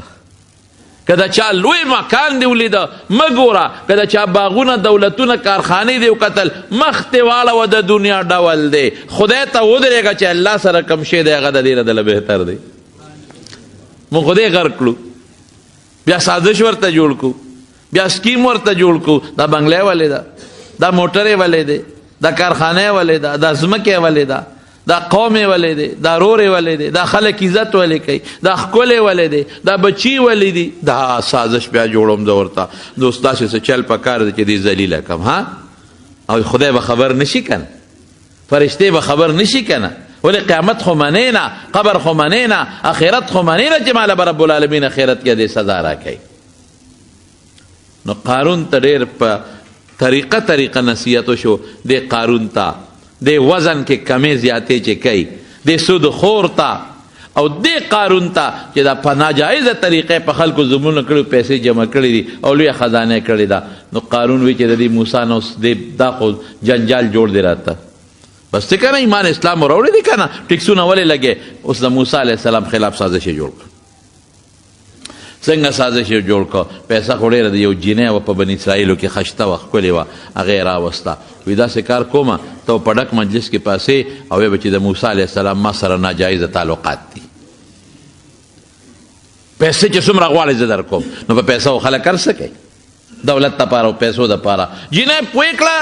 که د چا لوی مکان دې ولیده مه ګوره، که د چا باغونه دولتونه کارخانې دې وکتل مخ دې واړوه، د دنیا ډول دی. خدای ته ودرېږه چې الله سره کوم شی دی هغه د دې نه دله بهتر دی. موږ خدای غرق کړو، بیا سازش ورته جوړ کو، بیا سکیم ورته جوړ کو. دا بنگله ولې ده، دا موټرې ولې ده، دا کارخانه ولې ده، دا ځمکې ولې ده، دا قوم ولې دی، دا رورې ولې دی، دا خلک عزت ولې کوي، دا ښکلی ولې دی، دا بچي ولې دي. دا سازش بیا جوړوم زه ورته. نو ستاسې څه چل په کار دی چې دې ذلیله کړم؟ ها، او خدای به خبر نشي که نه، فرشتې به خبر نشي که نه؟ ولې قیامت خو منې نه، قبر خو منې نه، اخرت خو منې نه چې ماله به رب العالمین اخرت کې دې سزا راکوي. نو قارون ته ډېر په طریقه طریقه نصیحت وشو. دې قارون ته دې وزن کې کمې زیاتې چې کوي، دې سود خور ته او دې قارون ته چې دا په ناجایزه طریقې په خلکو ظلمونه کړي، پیسې جمع کړي دي او لویه خزانه کړې ده. نو قارون وی چې د دې موسی نه اوس دې دا خو جنجال جوړ دی راته، بس ته که نه ایمان اسلام راوړی دی که نه، ټیکسونه ولې لګې؟ اوس د موسی علیه السلام خلاف سازش یې جوړ کړ. څنګه سازش یې جوړ کړ؟ پیسه خو ډېره ده، یو جینۍ وه په بني اسرائیلو کې، خشته وه، ښکلې وه، هغه یې راوسته. وی داسې کار کومه، ته په ډک مجلس کې پاسې او وایې به چې د موسی علیه السلام ما سره ناجایزه تعلقات دي، پیسې چې څومره غواړې زه در کوم. نو په پیسو خلک هر څه کوي، دولت دپاره او پیسو دپاره. جینۍ پوه کړه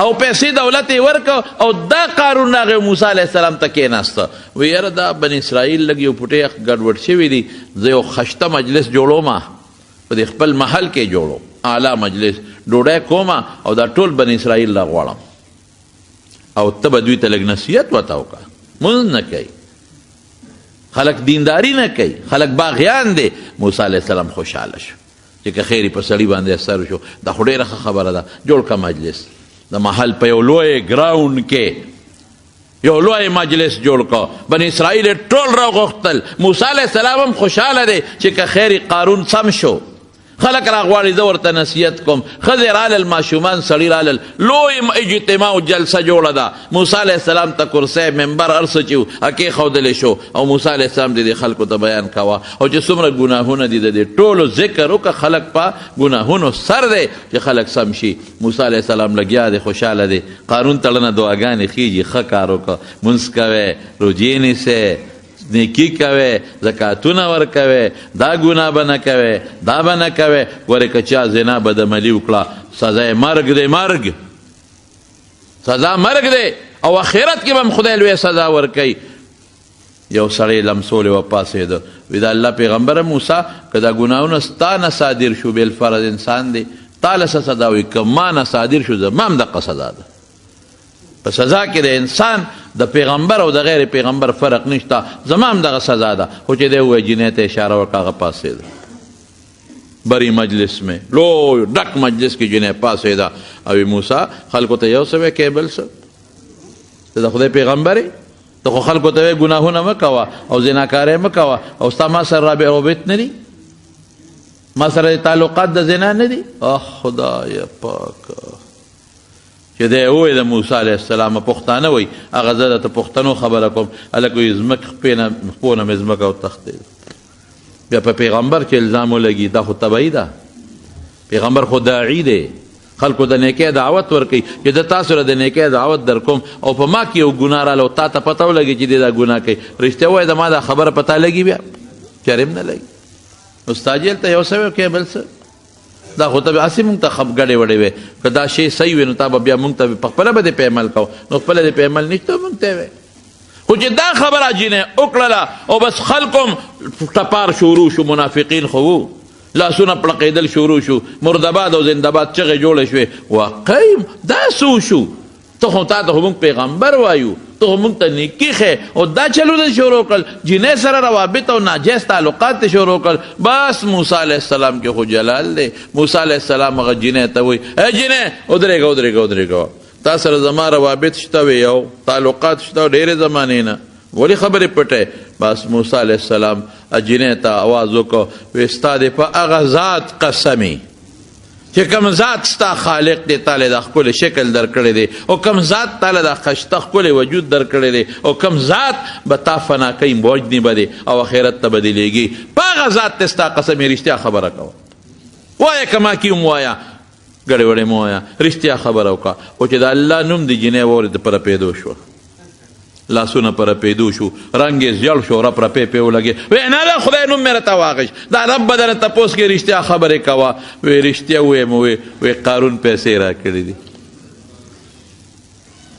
او پیسې دولت یې ورکړ. او دا قارون راغی موسی علیه السلام ته کېناسته، وی یاره دا بني اسرائیل لږ یو پوټی ګډوډ شوي دي، زه یو خشته مجلس جوړوم، په دې خپل محل کې جوړوم اعلی مجلس، ډوډۍ کومه او دا ټول بني اسرائیل را غواړم او ته به دوی ته لږ نصیحت ورته وکړه. مونځ نه کوي خلک، دینداری نه کوي خلک، باغیان دي. موسی علیه السلام خوشحاله شو چې که خیر په سړي باندې اثر شو، دا خو ډېره ښه خبره ده. جوړ که مجلس د محل په یو لوی ګراوند کې، یو لوی مجلس جوړ کړ، بني اسرائیل ټول راغوښتل. موسی علیه السلام هم خوشحاله دی چې که خیر قارون سم شو، خلک راغواړي زه ورته نصیحت کوم. ښځې رالل، ماشومان سړي رالل، لوی اجتماع او جلسه جوړه ده. موسی علیه السلام ته کرسۍ منبر هر څه چې وو کېښودلی شو او موسی علیه السلام دې خلکو ته بیان کوه او چې څومره ګناهونه دي د دې ټولو ذکر وکړه. خلک په ګناهونو سر دی چې خلک سم شي. موسی علیه السلام لګیا دی، خوشحاله دی. قارون ته ړنه دعاګانې خیږي، ښه کار وکړه، مونځ کوی، روژې نیسې، نیکی کوي، زکاتونه ورکوي، دا ګناه به نه کوي، دا به نه کوي. ګورې که چا زنا بدعملي وکړه، سزا یې مرګ دی، مرګ، سزا مرګ دی، او آخرت کې به هم خدای لویه سزا ورکوي. یو سړی لمسولی وه، پاڅېده، وی د الله پیغمبره موسی، که دا ګناهونه ستا نه صادر شو، بالفرض انسان دی، تا له څه سزا؟ وي که ما نه صادر شو، زما هم دقه سزا ده. په سزا کې د انسان د پیغمبر او د غیر پیغمبر فرق نشته، زما هم دغه سزا ده. خو چې دی ووایي، جینۍ ته اشاره وکړه، هغه پاڅېده. بری مجلس مې لوی ډک مجلس کې جینۍ پاڅېده او موسی خلکو ته یو څه وایې کې بل څه، ته د خدای پیغمبر یې، ته خو خلکو ته وایې ګناهونه مه کوه او زناکارۍ مه کوه، او ستا ما سره روابط نه دي، ما سره تعلقات د زنا نه دي. اخ خدای پاک، چې دی ووایي د موسی علیه السلام پښتانه وایي، هغه زه درته پښتنو خبره کوم، هلک وایي ځمک خپې نه خپو نه مې ځمکه وتښتېده. بیا په پیغمبر چې الزام ولګي دا خو تبعي ده، پیغمبر خو داعي دی، خلکو د نیکۍ دعوت ورکوي چې زه تاسو له د نیکۍ دعوت درکوم او په ما کې یو ګناه راله او تا ته پته ولګي چې دی دا ګناه کوي، رښتیا ووایه زما دا خبره په تا لګي؟ بیا چېرې هم نه لګي. استاد یې هلته یو څه وکړې بل څه، دا خو ته به هسې مونږ ته خپ ګډې وډې وې، که دا شی صحیح وي نو تا به بیا مونږ ته په خپله به دې په عمل کوو، نو خپله دې په عمل نشته مونږ ته وې. خو چې دا خبره جینۍ وکړله او بس خلکو هم ټپار شروع شو، منافقین خو وو، لاسونه پړقېدل شروع شو، مردباد او زندهباد چغې جوړې شوې. واقعي دا څه وشو؟ ته خو تا ته خو موږ پیغمبر وایو، ته خو موږ ته نیکي ښې او دا چلونه دې شروع کړل، جینۍ سره روابط او ناجایز تعلقات دې شروع کړل. بس موسی علیه السلام کې خو جلال دی. موسی علیه السلام هغه جینۍ ته وایي ای جینۍ ودرېږه ودرېږه ودرېږه، تا سره زما روابط شته وي او تعلقات شته ډېرې زمانې نه، ولې خبرې پټې؟ بس موسی علیه السلام جینۍ ته اواز وکړ، وی ستا دې په هغه ذات قسمي چې کوم ذات ستا خالق دی، تا له دا ښکلی شکل درکړی دی، او کوم ذات تا له دا ښایسته ښکلی وجود درکړی دی، او کوم ذات به تا فنا کوي، وژني به دی او آخرت ته به دې لېږي، په هغه ذات ته ستا قسم، رښتیا خبره کوه، وایه که ما کې هم وایه، ګړې وړې مه وایه، رښتیا خبره وکړه. خو چې د الله نوم د جینۍ واورېد په رپېدو شوه، لاسونه پر پیدو شو، رنګ یې زیړ شو، رپ رپې پې ولګې، وی نه ده خدای نوم مې راته واخیست، دا رب به درنه تپوس کوي رښتیا خبرې کوه. وی رښتیا ووایم؟ وی وی قارون پیسې راکړي دي،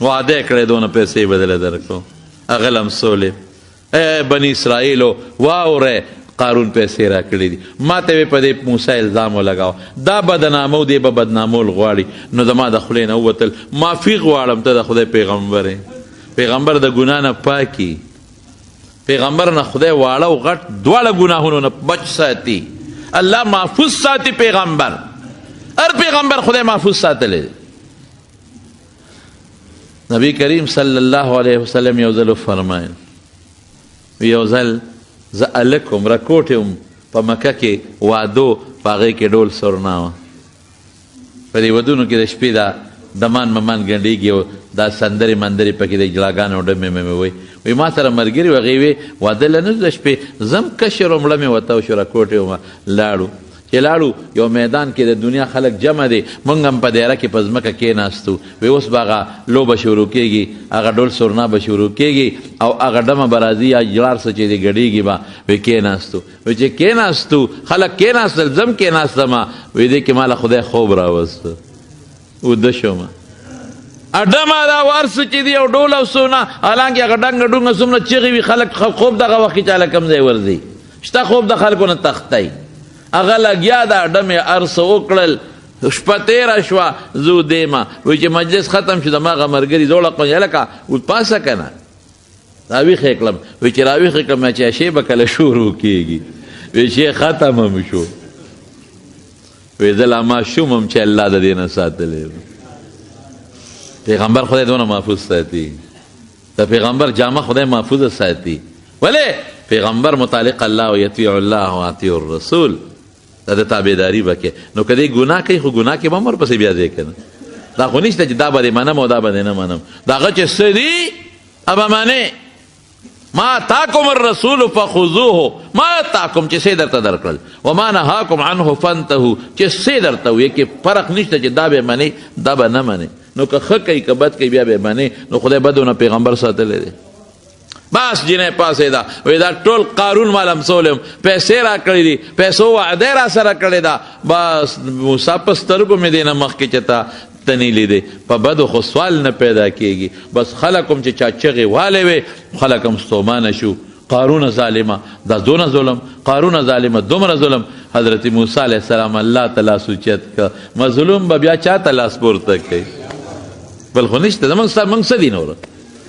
وعده یې کړې دونه پیسې به دله درکړو، هغه لمسولې. ای بني اسرائیلو واورئ، قارون پیسې راکړي دي، ما ته یې په دې موسی الزام ولګاوه، دا بدنامو دی به بدنامول غواړي، نو زما د خولې نه ووتل معافي غواړم، ته د خدای پیغمبر یې، پیغمبر د ګناه نه پاکي، پیغمبر نه خدای واړه او غټ دواړه ګناهونو نه بچ ساتي، الله محفوظ ساتي پیغمبر، هر پیغمبر خدای محفوظ ساتلی دی. نبی کریم صلی الله علیه وسلم یو ځل وفرمایل، یو ځل زه هلک وم، رکوټی وم، په مکه کې وادو، په هغې کې ډول سرنا وه، په دې ودونو کې د شپې دا دمان ممان ګنډېږي او دا سندرې مندرې پکې د اجلاګانو ډمې ممې وایي. وایي ما سره ملګري وو، هغې وی واده له نه ځو د شپې، زه هم کشر وم، مړه مې وته شو، رکوټی وم، لاړو چې لاړو یو میدان کې د دنیا خلک جمع دي، مونږ هم په دیره کې په ځمکه کېناستو، وی اوس به هغه لوبه شروع کېږي، هغه ډول سرنا به شروع کېږي او هغه ډمه به راځي یا جړار څه چې دی ګډېږي به. وی کېناستو، وی چې کېناستو خلک کېناستل، زه هم کېناستم، وی دې کې ماله خدای خوب راوست، اوده شوم. اډمه دا هر څه چې دي او ډول او سونه، حالانکه هغه ډنګ ډونګ څومره چیغې وي، خلک خوب دغه وخت کې چاله کوم ځای ورځي، شته خوب د خلکو نه تښتی. هغه لګیا ده ډمې هر څه وکړل، شپه تېره شوه، زه وده یم. وایي چې مجلس ختم شو، زما هغه ملګري زوړه قونجه لکه پاسه که نه راویښ یې کړم، وایي چې راویښ یې کړم چې شی به کله شروع کېږي، وایي چې ختم هم شو. وایي زه لا ماشوم هم چې الله د دې نه ساتلی. پیغمبر خدای دونه محفوظ ساتي، د پیغمبر جامه خدای محفوظه ساتي. ولې پیغمبر متعلق الله او یطیع الله او اطیع الرسول، دا د تابعداري به کې. نو که دی ګناه کوي خو ګناه کې به هم ورپسې بیا ځې که نه، دا خو نشته چې دا به دې منم او دا به دې نه منم، د هغه چې څه دي هغه منې. ما اتاکم الرسول فخذوه، ما اتاکم چې څه درته درکړل، وما نهاکم عنه فانتهوا چې څه درته وایي، کې فرق نشته چې دا به منې دا به نه منې. نو که ښه کوي که بد کوي بیا به منې، نو خدای بدو نه پیغمبر ساتلی دی. بس جینۍ پاڅېده، وایي دا ټول قارون ما لمسولم، پیسې راکړې دي، پیسو وعده را سره کړې ده، بس موسی په سترګو مې دې نه مخکې چې تا تنې لیدې، په بدو خو سوال نه پیدا کېږي. بس خلک هم چې چا چغې والې وې، خلک هم ستومانه شو، قارونه ظالمه دا دونه ظلم، قارونه ظالمه دومره ظلم. حضرت موسی علیه السلام الله ته لاس اوچت کړ، مظلوم به بیا چا ته لاس پورته کوي؟ بل خو نشته. زمونږ سره مونږ څه دي نور؟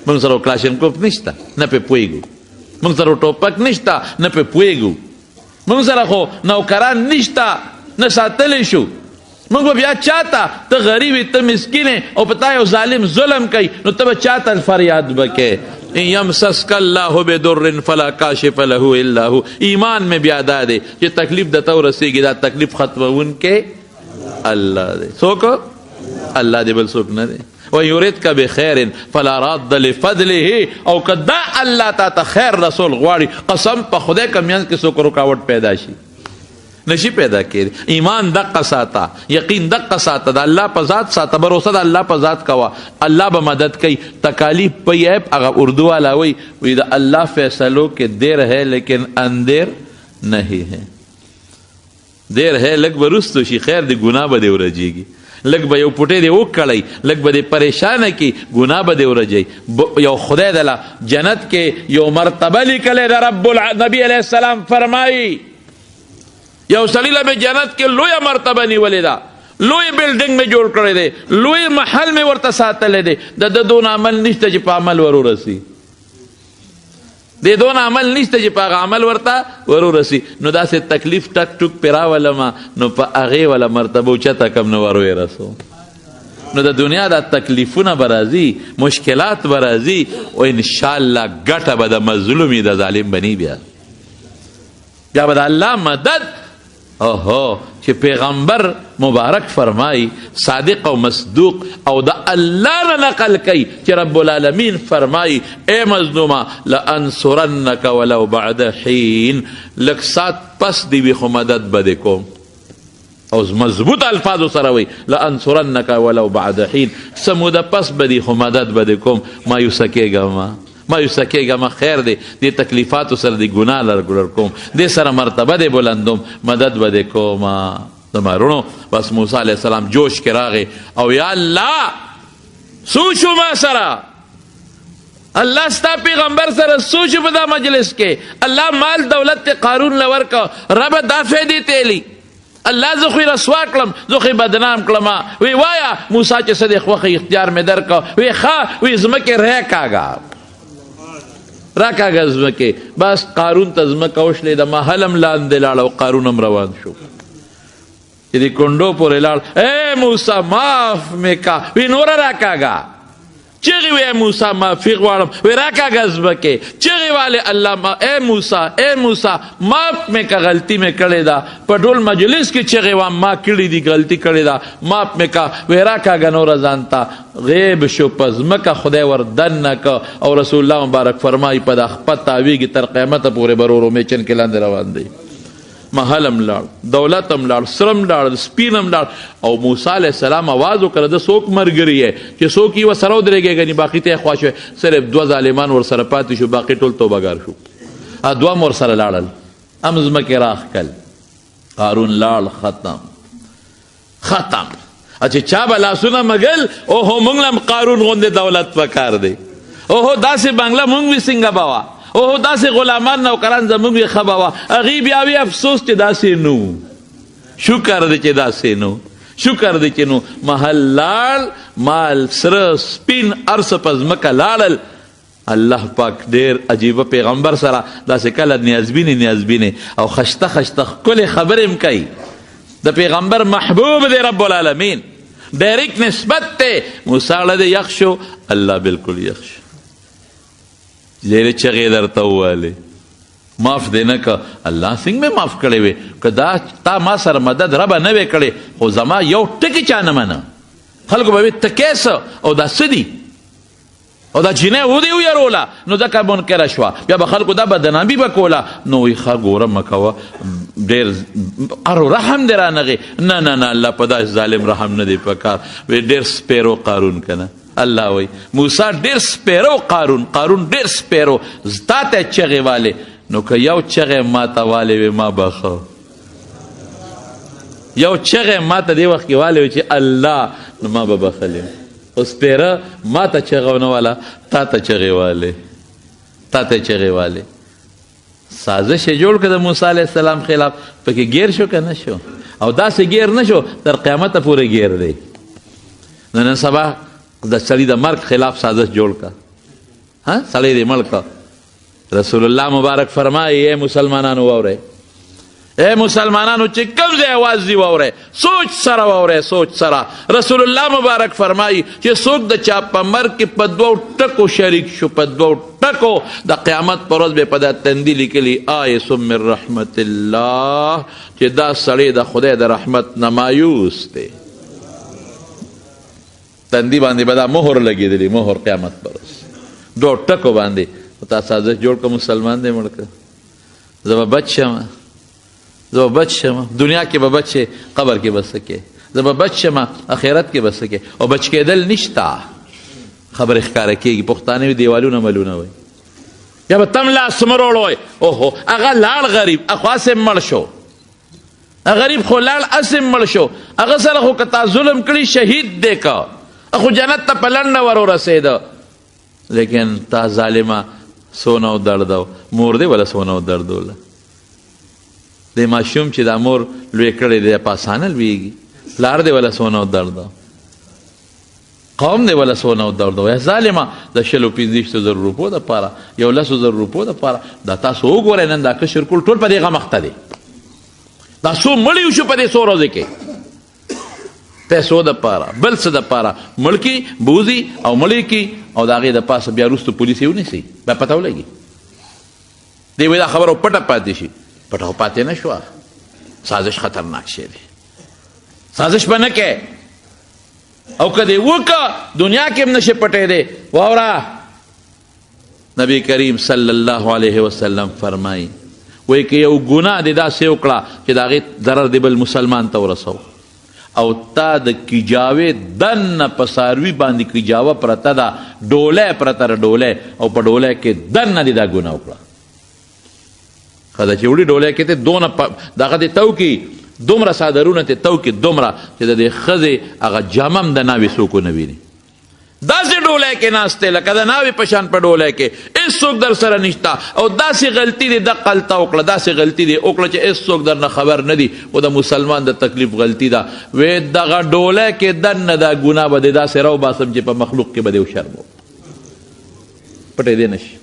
مونږ سره کلاشینکوف نشته، نه پې پوهېږو، مونږ سره ټوپک نشته، نه پې پوهېږو، مونږ سره خو نوکران نشته، نه ساتلی شو. موږ به بیا چاته، ته غریب یې، ته مسکین یې او په تا یو ظالم ظلم کوي، نو ته به چاته فریاد به کوې؟ ان یمسسک الله بدر فلا کاشف له الا هو. ایمان مې بیا دا دی چې تکلیف درته ورسېږي، دا تکلیف ختموونکی الله دی. څوک؟ الله دی، بل څوک نه دی. و یریدک بخیر فلا راد لفضله. او که دا الله تا ته خیر رسول غواړي، قسم په خدای که مینځ کې څوک رکاوټ پیدا شي، نشي پیدا کېدی. ایمان دقه ساته، یقین دقه ساته، د الله په ذات ساته، بروسه د الله په ذات کوه، الله به مدد کوي. تکالیف په عیب هغه اردو والا وایي، وایي د الله فیصلو کې دیر ہے لیکن اندیر نہیں ہے. دیر ہے، لږ به وروستو شي، خیر دی، ګناه به دې ورجېږي، لږ به یو پټی دې وکړی، لږ به دې پریشانه کړي، ګناه به دې ورجوي. یو خدای دله جنت کې یو مرتبه لیکلې ده. رب نبی علیه السلام فرمایي یو سړي له مې جنت کې لویه مرتبه نیولې ده، لوی بلډینګ مې جوړ کړی دی، لوی محل مې ورته ساتلی دی، د ده دونه عمل نشته چې په عمل ور ورسي، دې دونه عمل نشته چې په هغه عمل ورته ور ورسي. نو داسې تکلیف ټک ټوک پرې راولمه، نو په هغې والا مرتبه اوچته کړم، نو ور ویې رسو. نو د دنیا دا تکلیفونه به راځي، مشکلات به راځي، او انشاءالله ګټه به د مظلومي د ظالم به نه بیا، بیا به د الله مدد. اوهو چې پیغمبر مبارک فرمای، صادق او مصدوق او د الله نه نقل کوي چې رب العالمین فرمای، ای مظلومه لانصرنک ولو بعد حین، لږ ساعت پس دی وي خو مدد به دې کوم. او مضبوط الفاظو سره وایي لانصرنک ولو بعد حین، څه موده پس به دي خو مدد به دې کوم، مایوسه کېږه مه، مایوسه کېږه مه، خیر دی، دې تکلیفاتو سره دې ګناه لر کوم، دې سره مرتبه دې بلندوم، مدد به دې کوم. زما وروڼو بس موسی علیه السلام جوش کې راغی او یا الله څه شو ما سره، الله ستا پیغمبر سره څه شو په دا مجلس کې، الله مال دولت ته قارون له ورکړ، ربه دا فایدې تیلی، الله زه خو یې رسوا کړم، زه خو یې بدنام کړم. وی وایا موسی چې څه دی خوښه اختیار مې درکړ، وی ښه، وی ځمکې راکاږه، راکاږه ځمکې. بس قارون ته ځمکه وشلېده، محل هم لاندې لاړ او قارون هم روان شو، چې د کونډو پورې لاړ، ای موسی معاف مې کا، وی نوره راکاږه، چیغې وی ای موسی معافي غواړم، وی راکاږه ځمکې، چیغې والې الله ما، ای موسی، ای موسی معاف مې که، غلطي مې کړې ده، په ټول مجلس کې چیغې وام ما کړې دي، غلطي کړې ده، معاف مې که، وی راکاږه نوره ځان ته. غیب شو په ځمکه، خدای ور دننه که. او رسول الله مبارک فرمایي په دا خپه تاویږي تر قیامته پورې به ورو میچن کې لاندې روان دی. محل هم لاړ، دولت هم لاړ، سره هم لاړ، سپین هم لاړ. او موسی علیه السلام اواز وکړ، ده څوک ملګري یې چې څوک یې ورسره ودرېږي، ګنې باقي ته یې خوا شوی، صرف دوه ظالمان ورسره پاتې شو، باقي ټول توبهګار شو. دوه هم ورسره لاړل، هم ځمکې راښکل. قارون لاړ، ختم ختم. چې چا به لاسونه مګل، اوهو موږ له هم قارون غوندې دولت پکار دی، اوهو داسې بنګله موږ وي څنګه به وه، اوهو داسې غلامان نوکران زموږ وي ښه به وه. هغې بیا وي افسوس چې داسې نو، شکر دی چې داسې نو، شکر دی چې نو. محل لاړ، مال سره سپین هر څه په ځمکه لاړل. الله پاک ډېر عجیبه پیغمبر سره داسې کله نیازبینې نیازبینې او خشته خشته ښکلې خبرې هم کوي. د پیغمبر محبوب دی رب العالمین، ډایرکټ نسبت دی. موسی له دی یخ شو، الله بالکل یخ شو، ډېرې چغې درته وویلې، معاف دې نه که، الله څنګه مې معاف کړی وي، که دا تا ما سره مدد ربه نه وې کړې، خو زما یو ټکی چا نه منه. خلکو به وي ته کې څه او دا څه دي او دا جینۍ ودې ویروله، نو ځکه منکره شوه، بیا به خلکو دا بدنامي به کوله. نو وایي ښه ګوره مه کوه، ډېر ارو رحم دې رانغی. نه نه نه، الله په داسې ظالم رحم نه دی پکار. وایي ډېر سپېرو قارون که نه، الله وایي موسی ډېر سپېرو قارون، قارون ډېر سپېرو، تا ته یې چغې والې، نو که یو چغې ما ته والې وي ما به ښه، یو چغې ما ته دې وخت کې والې وي چې الله، نو ما به بخښلی. خو سپېره ما ته چغه ونه واله، تا ته چغې والې، تا ته چغې والې. سازش یې جوړ کړ د موسی علیه السلام خلاف، پکې ګیر شو که نه شو؟ او داسې ګیر نه شو، تر قیامته پورې ګیر دی. نو نن سبا د سړي د مرګ خلاف سازش جوړ کړه، ها سړی دې مړ کړه. رسول الله مبارک فرمایي، ای مسلمانانو واورئ، ای مسلمانانو چې کوم ځای اواز دی واورئ، سوچ سره واورئ، سوچ سره. رسول الله مبارک فرمایي چې څوک د چا په مرګ کې په دوو ټکو شریک شو، په دوو ټکو، د قیامت پر ورځ به په دا تندي لیکلي آیس من رحمت الله، چې دا سړی د خدای د رحمت نه مایوس دی. تندي باندې به دا مهر لګېدلی، مهر قیامت پر ورځ دوو ټکو باندې. تا سازش جوړ که مسلمان دی مړ که، زه به بچ شم، زه به بچ شم، دنیا کې به بچ شې، قبر کې به څه کې، زه به بچ شم، اخرت کې به څه کې. او بچ کېدل نشته، خبرې ښکاره کېږي. پښتانه وي دیوالونه ملونه وایي، بیا به تم لاس مروړوی. اوهو هغه لاړ غریب، اخو هسې مړ شو، غریب خو لاړ هسې مړ شو، هغه سره خو که تا ظلم کړي شهید دی که، خو جنت ته په لنډه ور ورسېده. لیکن تا ظالمه څونه ودړدو، مور دې وله څونه ودړدوله. دې ماشوم چې دا مور لوی کړی دی په اسانه لویږي، پلار دې وله څونه ودړدو، قوم دې وله څونه ودړدو. یا ظالمه د شلو پنځویشتو زرو روپو دپاره، یو لسو زرو روپو دپاره، دا تاسو وګورئ نن دا کشر کول ټول په دې غم اخته دی. دا څو مړي وشو په دې څو ورځو کې، پیسو دپاره بل څه دپاره، مړ کي بوځي او مړی کي، او د هغې د پاسه بیا وروسته پولیس یې ونیسي، بیا پته ولګي. دی وایي دا خبره پټه پاتې شي، پټه خو پاتې نه شوه. سازش خطرناک شی دی، سازش به نه کوې، او که دې وکړه دنیا کې هم نه شي پټېدی. واوره، نبی کریم صلی الله علیه وسلم فرمایي، وایي که یو ګناه دې داسې وکړه چې د هغې ضرر دې بل مسلمان ته ورسو، او تا د کیجاوې دننه په څاروي باندې کیجاوه پرته ده، ډولی پرته ده، ډولی، او په ډولی کې دننه دې دا ګناه وکړه. ښځه چې وړي ډولی کې ته دونه دغه دې تاو کړي، دومره څادرونه ته تاو کړي، دومره چې د دې ښځې هغه جامه هم د ناوې څوک ونه ویني. داسې ډولی کې ناست دی لکه د ناوې په شان په ډولی کې، هېڅوک در سره نشته، او داسې غلطي دې دقه هلته وکړه، داسې غلطي دې وکړه چې هېڅوک درنه خبر نه دي، خو د مسلمان د تکلیف غلطي ده. وې دغه ډولی کې دننه دا ګناه به دې داسې راوباسم چې په مخلوق کې به دې وشرموم، پټېدی نه شي.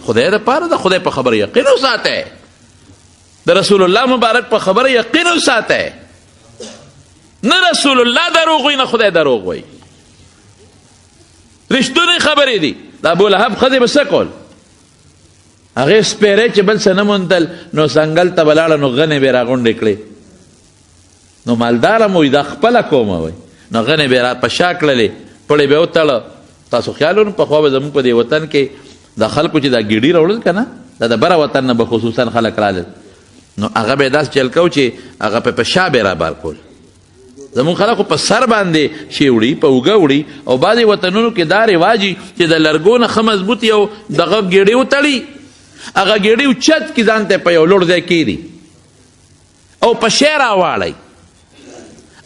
خدای دپاره د خدای په خبره یقین وساته، د رسول الله مبارک په خبره یقین وساته. نه رسول الله دروغ وایي، نه خدای دروغ وایي، رښتونې خبرې دي. د ابو لهب ښځې به څه کول؟ هغې سپېرې چې بل څه نه موندل نو ځنګل ته به لاړه، نو غنې به یې راغونډې کړې، نو مالداره مو وي دا خپله کومه وي، نو غنې به یې را په شا کړلې، پړې به یې وتړه. تاسو خیال ورو، پخوا به زموږ په دې وطن کې د خلکو چې دا ګیډي راوړل که نه، دا د بره وطن نه به خصوصا خلک رالل، نو هغه به یې داسې چل کو چې هغه په شا به یې رابار کول. زموږ خلک خو په سر باندې شی وړي، په اوږه وړي، او بعضې وطنونو کې دا رواج چې د لرګو نه ښه مضبوط یو دغه ګیډې وتړي، هغه ګیډې اوچت کړي، ځان ته په یو لوړ ځای کښېږدي او په شی راواړی،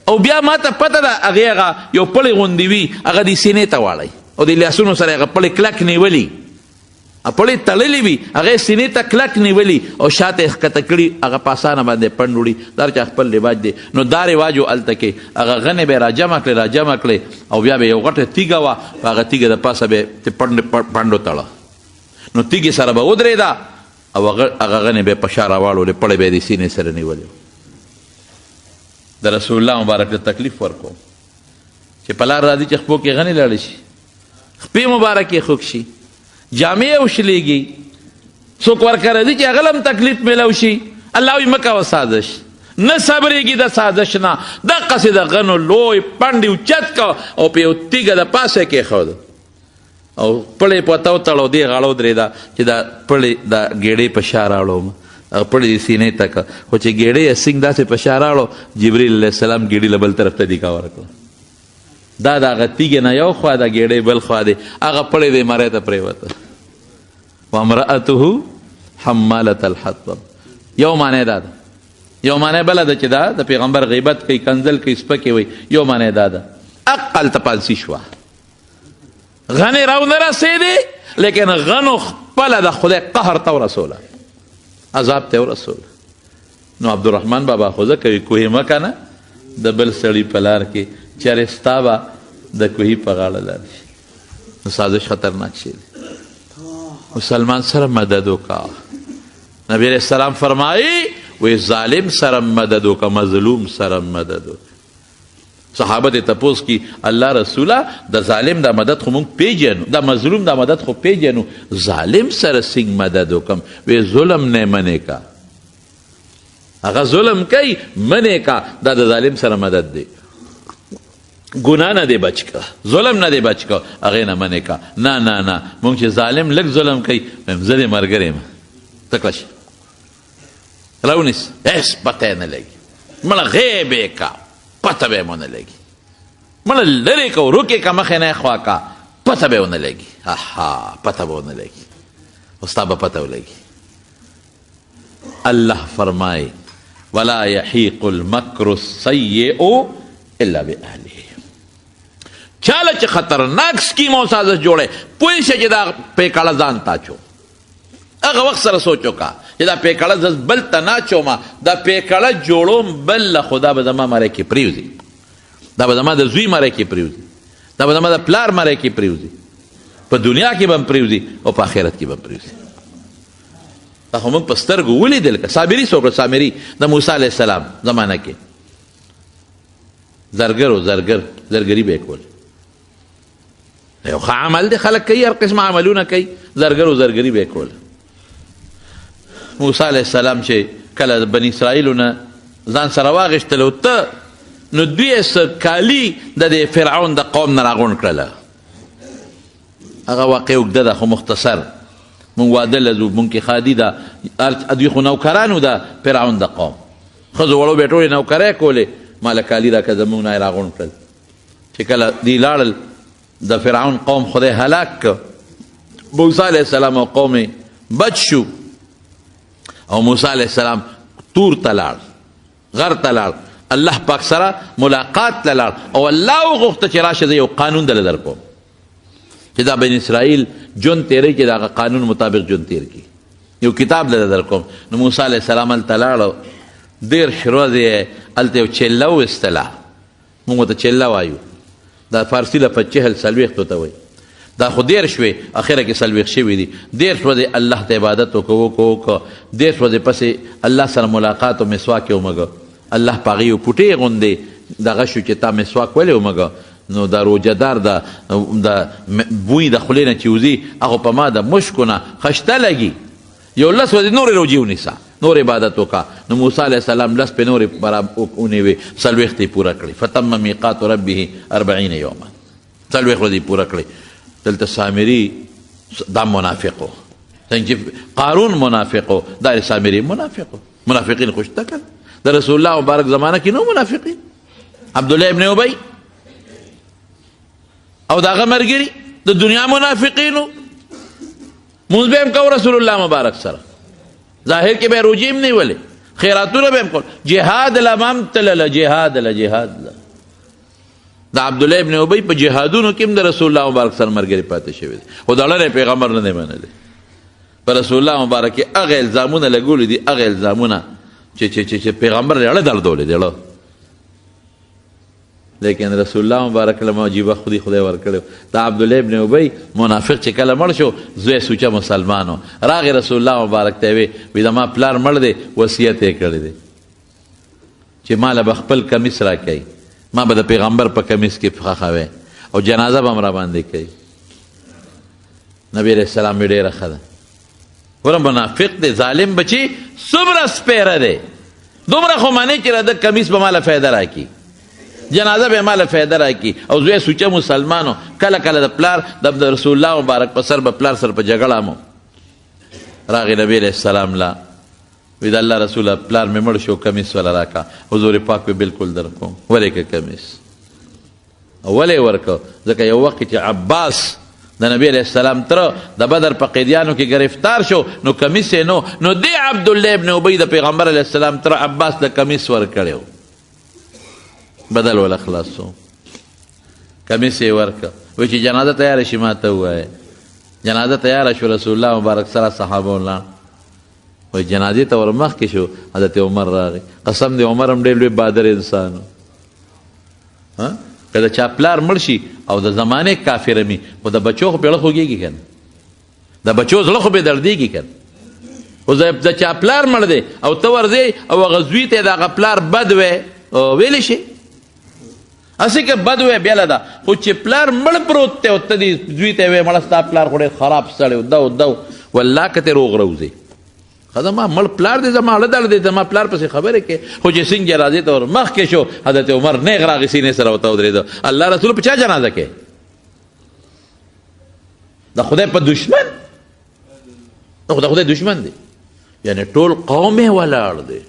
او بیا ما ته پته ده هغې هغه یو پړی غوندې وي، هغه دې سینې ته واړی، او د لاسونو سره هغه پړی کلک نیولي، پړی تړلی وي، هغه یې سینې ته کلک نیولي او شاته یې ښکته کړي، هغه په اسانه باندې پنډ وړي. دا چا خپل رواج دی. نو دا رواج و هلته کې هغه غنې به یې راجمع کړې، راجمع کړې، او بیا به یو غټه تیږه وه، په هغه تیږه د پاسه به یې پنډ وتړه، نو تیږې سره به ودرېده، او هغه غنې به یې په شا راواړولې، پړی به یې د سینې سره نیولې. د رسول الله مبارک ته تکلیف ورکو چې په لار راځي چې خپو کې غنې لاړې شي، خپې مبارکې خوږ شي، جامې یې وشلېږي، څوک ورکه راځي چې هغه له هم تکلیف میلاو شي. الله وایي مه کوه سازش، نه صبرېږي د سازش نه. دقسې د غنو لوی پنډ یې اوچت کړ او په یو تیږه د پاسه یې کېښود، او پړی په ورته وتړه، او دې غاړه ودرېده چې دا پړی دا ګېډۍ په شا راړوم، هغه پړی دې سینې ته کړه، خو چې ګېډۍ یې سینګ داسې په شا راړو، جبریل علیه السلام ګېډۍ له بل طرف ته دیکا ورکړه. دا د هغه تیږې نه یو خوا ده، ګېډۍ بل خوا دی، هغه پړی دې مرۍ ته پرېوته. وامرأته حمالة الحطب. یو معنی دا ده، یو معنی بله ده چې دا د پیغمبر غیبت کوي، کنځل کوي، سپکې وایي. یو معنی دا ده، عقل ته پانسي شوه، غنې راو نه رسېدې، لیکن غنو خپله د خدای قهر ته ورسوله، عذاب ته ورسوله. نو عبدالرحمن بابا خو ځکه وي کوهي مه که نه د بل سړي په لار کې، چېرې ستا به د کوهي په غاړه لاړ شي. نو سازش خطرناک شی دی. مسلمان سره مدد وکړه. نبی علیہ السلام فرمایي وی ظالم سره مدد وکړه، مظلوم سره مدد وکړه. صحابه ته تپوس کی الله رسوله د ظالم د مدد خو مونږ پیژنو، د مظلوم د مدد خو پیژنو، ظالم سره څنګه مدد وکم؟ وی ظلم نه منې کا، هغه ظلم کوي منې کا، دا د ظالم سره مدد دی. ګناه نه دی بچ که، ظلم نه دی بچ که، هغې نه منې که. نه نه نه، مونږ چې ظالم لږ ظلم کوي، وایم زه دې ملګری یم، ته کړه شي راونیسه، هېڅ پته یې نه لګي، مړه غیب یې که، پته به یې ونه لګي، مړه لرې که، ورک یې که، مخې نه یې خوا که، پته به یې ونه لګي. اها، پته به ونه لګي، خو ستا به پته ولګي. الله فرمای ولا يحيق المكر السيء الا باهله. چاله چې خطرناک سکیم او سازش جوړه، پوه شه چې دا پیکړه ځان ته اچو. هغه وخت سره سوچ وکړه چې دا پیکړه زه بل ته نه اچوم، دا پیکړه جوړوم بل له، خو دا به زما مری کې پرېوځي، دا به زما د زوی مری کې پرېوځي، دا به زما د پلار مری کې پرېوځي، په دنیا کې به هم پرېوځي او په آخرت کې به هم پرېوځي. دا خو موږ په سترګو ولیدل. که سامري څوک، سامري د موسی علیه السلام زمانه کې زرګر و، زرګر، زرګري به یې کول. یو ښه عمل دی، خلک کوي، هر قسمه عملونه کوي. زرګر و، زرګري به یې کول. موسی علیه السلام چې کله بني اسرائیلو نه ځان سره واغېستل او ته نو دوی یې څه کالي د دې فرعون د قوم نه راغونډ کړله. هغه واقع اوږده ده، خو مختصر مونږ واده له ځو، مونږ کې ښادي ده. دوی خو نوکرانو ده فرعون د قوم، ښځو وړو به یې ټولې نوکرۍ کولې. ما له کالي راکړه، زمونږ نه یې راغونډ کړل. چې کله دوی لاړل، د فرعون قوم خدای هلاک کړ، موسی علیه السلام او قوم یې بچ شو. او موسی علیه السلام تور ته لاړ، غر ته لاړ، الله پاک سره ملاقات ته لاړ، او الله وغوښته چې راشه زه یو قانون دله درکوم چې دا بن اسرائیل ژوند تېروي، چې د هغه قانون مطابق ژوند تېر کړي، یو کتاب دله درکوم. نو موسی علیه السلام هلته لاړ، 30 ورځې یې هلته یو چله وویستله. موږ ورته چله وایو، دا فارسي لفظ چهل 40 ته وایي. دا خو 30 وې، اخره کې 40 شوي دي. 30 ورځې الله ته عبادت وکړو، وکړو، وکړو. 30 ورځې پسې الله سره ملاقات او مسواک یې ومږه. الله په هغې یو پوټی غوندې دغه شو چې تا مسواک ولې ومږه؟ نو د روژهدار د بوی د خولې نه چې وځي، هغه په ما د مشکو نه خشته لګي. یو 10 ورځې نورې روژې ونیسه، نور عبادت وکړه. نو موسی علیه السلام 10 پې نورې ونیوې، 40 یې پوره کړې. فتم میقات ربه 40 یوما، 40 ورځې یې پوره کړې. دلته سامري دا منافق و، څنګه چې قارون منافق و، دا سامري منافق و. منافقین خو شته که د رسول الله مبارک زمانه کې نو منافقین، عبدالله ابن ابی او د هغه ملګري د دنیا منافقینو. مونځ به هم کوو رسول الله مبارک سره، ظاهر کې به روژې هم نیولې، خیراتونه به هم کول، جهاد له به هم تلله، جهاد له، جهاد له. د عبدالله ابن ابی په جهادونو کې هم د رسول الله مبارک سره ملګری پاتې شوی دی، خو د اړنې پیغمبر نه دی منلی. په رسول الله مبارک یې هغه الزامونه لګولي دي، هغه الزامونه چې پیغمبر یې اړه دردولې دی اړه. لیکن رسول الله مبارک له عجیبه خودي خدای ورکړی. دا عبدالله ابن ابی منافق چې کله مړ شو، زوی سوچه مسلمانو راغی رسول الله مبارک ته وی، وی زما پلار مړ دی، وصیت یې کړی دی چې ما له به خپل کمیس راکوي، ما به د پیغمبر په کمیس کې ښخوي او جنازه به هم راباندې کوي. نبی علیه السلام وی ډېره ښه ده. ګوره منافق دی، ظالم بچي څومره سپېره دی، دومره خو منې چې د کمیس به ماله فایده راکړي، جنازه به ماله فایده راکړي. او زوی سوچه مسلمانو، کله کله د پلار د رسول الله مبارک په سر به پلار سره په جګړه مو راغی. نبی علیه السلام لا وی د الله رسوله پلار مې مړ شو، کمیس وله راکړه. حضور پاک وی بالکل درکوم، ولې که کمیس ولې ورکړ؟ ځکه یو وخت چې عباس د نبی علیه السلام تر د بدر په قیدیانو کې گرفتار شو، نو کمیس یې نو دی عبدالله ابن ابی د پیغمبر علیه السلام تر عباس د کمیس ورکړی، بدل ولا خلاص شو، کمیس یې ورکړ. وی چې جنازه تیاره شي ما ته ووایه. جنازه تیاره شو، رسول الله مبارک سره صحابه ولاړ. وای جنازې ته ور مخکې شو، حضرت عمر راغی. قسم دی عمر هم ډېر لوی بادر انسان و. که د چا پلار مړ شي او د زمانې کافر مي، خو د بچو خو پې زړه خوږېږي که نه، د بچو زړه خو پې دردېږي که نه. خو د چا پلار مړ دی او ته ورځې او هغه زوی ته د هغه پلار بد وی ویلی شي، هسې که بد وی بېله ده، خو چې پلار مړ پروت دی او ته دې زوی ته وایې مړه ستا پلار خو ډېر خراب سړی و، دو دو، والله که ته روغ راوځې زما مړ پلار دی، زما اړه دړ دی، زما پلار پسې خبرې کوي. خو چې څنګه جنازې ته ور مخکې شو، حضرت عمر نېغ راغی، سینې سره ورته ودرېده. الله رسول په چا جنازه کوي؟ د خدای په دشمن؟ نو د خدای دشمن دی، یعنی ټول قوم یې ولاړ دی،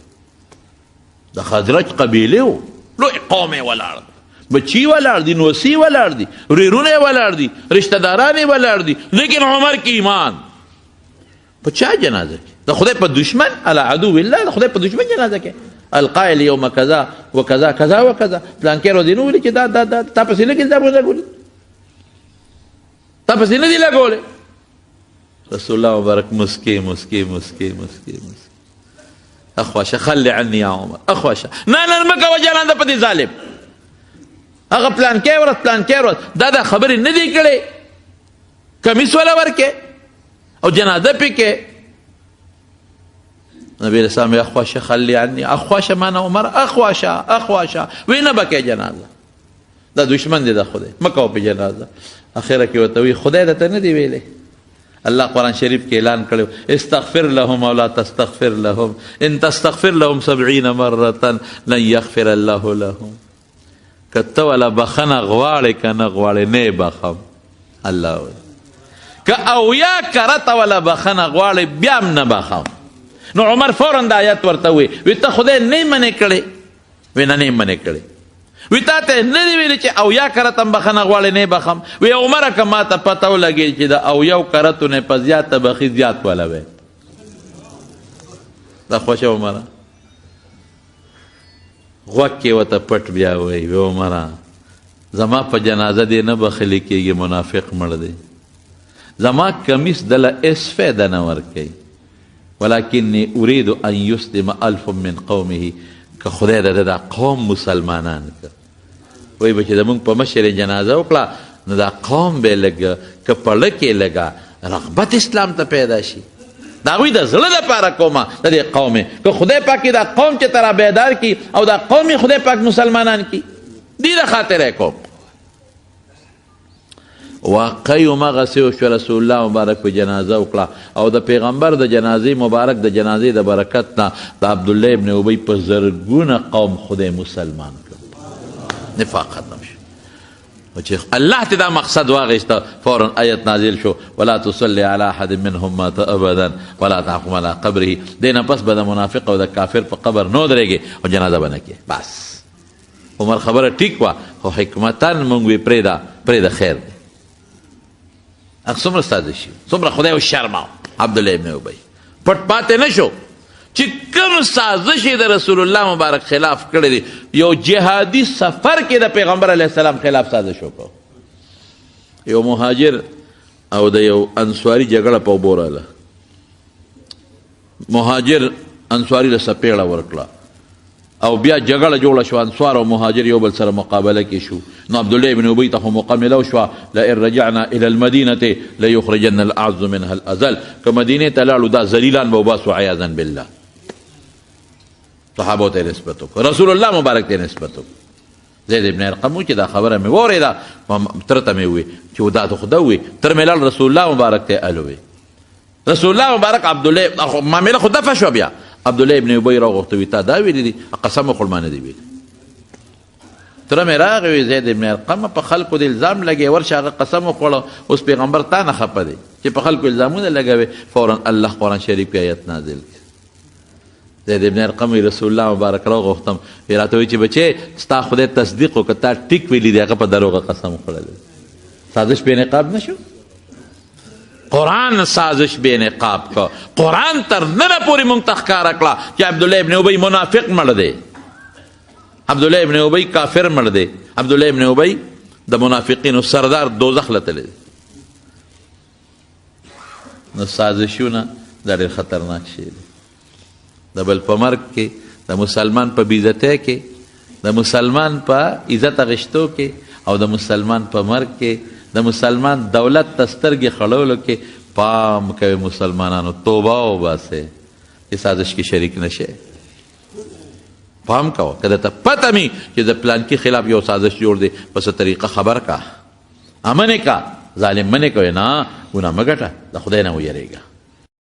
د خزرج قبیلې و لوی قوم یې ولاړ دی، بچي ولاړ دي، نوسي ولاړ دي، ورېرونه یې ولاړ دي، رشته داران یې ولاړ دي، لیکن عمر کې ایمان. په چا جنازه کې؟ د خدای په دشمن، علی عدو الله، د خدای په دشمن جنازه کې. القائل یوم کذا وکذا کذا وکذا، پلانکې ورځې نو ویلي چې دا دا دا تا پسې لږ الزامونه لګولي، تا پسې نه دي لګولې. رسول الله مبارک مسکی مسکی مسکی مسکی مسکی، اخواشه خلي عني يا عمر، اخواشه نه نه مکه وجلان د پدې ظالم، هغه پلان کې ورځ پلان کې ورځ دا دا خبرې نه دی کړې، کمیس ولا ورکه او جنازه پکې. نبی رسام یا اخواشه خلي عني، اخواشه معنا عمر، اخواشه اخواشه وینه بکې جنازه، دا دشمن دی د خدای، مکه په جنازه. اخره کې وته وی خدای درته نه دی ویلې، الله قرآن شریف کې اعلان کړو استغفر لهم او لا تستغفر لهم ان تستغفر لهم 70 مره لن يغفر الله لهم. که ته ولا بخنه غواړې که نه غواړې نه بخم الله وایي، که اویا کرته ولا بخنه غواړې بیا هم نه بخم. نو عمر فورا دا آیت ورته وی، وی ته خدای نه منې کړې، وی نه نه منې کړې، وی تا ته نه دی ویلي چې اویا کرته هم بخښنه غواړې نه بخښم. وی عمره که ما ته پته ولګېږي چې د اویو کرتو نه په زیاته بخښي زیات والا وی. دا خوښه عمره غوږ کې ورته پټ بیا وایي، وی عمره زما په جنازه دې نه بخښلې کېږي، منافق مړ دی، زما کمیس دله هېڅ فایده نه ورکوي، ولکنی اريد ان يسلم الف من قومه، که خدای د دا قوم مسلمانان که وایي به چې زمونږ په مشر یې جنازه وکړه نو دا قوم به لږ که په ړه کې لږه رغبت اسلام ته پیدا شي، د هغوی د زړه دپاره کومه د دې قوم، که خدای پاک دا قوم چې ته را بیدار کړي او دا قوم یې خدای پاک مسلمانان کړي، دې د خاطره یې کوم. واقعي همغسې وشوه، رسول الله مبارک په جنازه وکړه او د پیغمبر د جنازې مبارک د جنازې د برکت نه د عبدالله ابن ابی په زرګونه قوم خدای مسلمان کړ، نفاق ختم شو. چې الله ته دا مقصد واغېسته، فورا آیت نازل شو، ولا تصلي على احد منهم مات ابدا ولا تقم على قبره. دې نه پس به د منافق او د کافر په قبر نه ودرېږي او جنازه به نه کوې. بس عمر خبره ټیک وه، خو حکمتا مونږ وی پرېږده، پرېږده خیر دی. هغه څومره ساده شي، څومره خدای وشرماو. عبدالله ابن ابی پټ پاتې نه شو چې کوم سازش یې د رسول الله مبارک خلاف کړی دی، یو جهادي سفر کې د پیغمبر علیه السلام خلاف سازش وکړ. یو مهاجر او د یو انصاري جګړه په اوبو راغله، مهاجر انصاري له څپېړه ورکړه او بیا جګړه جوړه شوه، انصار او مهاجر یو بل سره مقابله کې شو. نو عبدالله ابن ابی ته خو موقع ملو شوه، لئن رجعنا الی المدینة لیخرجن الاعز منها الاذل، که مدینې ته لاړو دا ذلیلان به وباسو عیاذا بالله. صحابو ته نسبت وکړ، رسول الله مبارک ته نسبت وکړ. زید ابن ارقم چې دا خبره مې واورېده تره ته مې ووی چې دا ته خو دا ووی، تر مې لاړ رسول الله مبارک ته الوی. رسول الله مبارک عبدالله معامله خو دفع شوه. بیا عبدالله ابن ابی راغوښته، وی تا دا ویلي دي، قسم وخوړ ما نه دی ویلي. تره مې راغی وی زید ابن ارقم په خلکو د الزام لګې، ورشه هغه قسم وخوړه، اوس پیغمبر تا نه خفه دی چې په خلکو الزامونه لګوي. فورا الله قرآن شریف کې آیت نازل کړ. زید ابن ارقم وی رسول الله مبارک راغوښتم، وی راته وی چې بچې ستا خدای تصدیق وکړه، تا ټیک ویلي دی، هغه په دروغه قسم خوړلی. سازش بې نقاب نه شو، قرآن سازش بې نقاب کړ. قرآن تر ننه پورې مونږ ته ښکاره کړه چې عبدالله ابن ابی منافق مړ دی، عبدالله ابن ابی کافر مړ دی، عبدالله ابن ابی د منافقینو سردار دوزخ له تللی دی. نو سازشونه دا ډېر خطرناک شی دی. د بل په مرګ کې، د مسلمان په بېعزتۍ کې، د مسلمان په عزت اخیستو کې، او د مسلمان په مرګ کې، د مسلمان دولت ته سترګې خړولو کې پام کوي مسلمانانو، توبه وباسئ چې سازش کې شریک نه شئ. پام کوه، که درته پته مي چې د پلانکي خلاف یو سازش جوړ دی، په څه طریقه خبر کا، امن کا، ظالم منې کوي نه، ګناه مه ګټه، د خدای نه ویرېږه.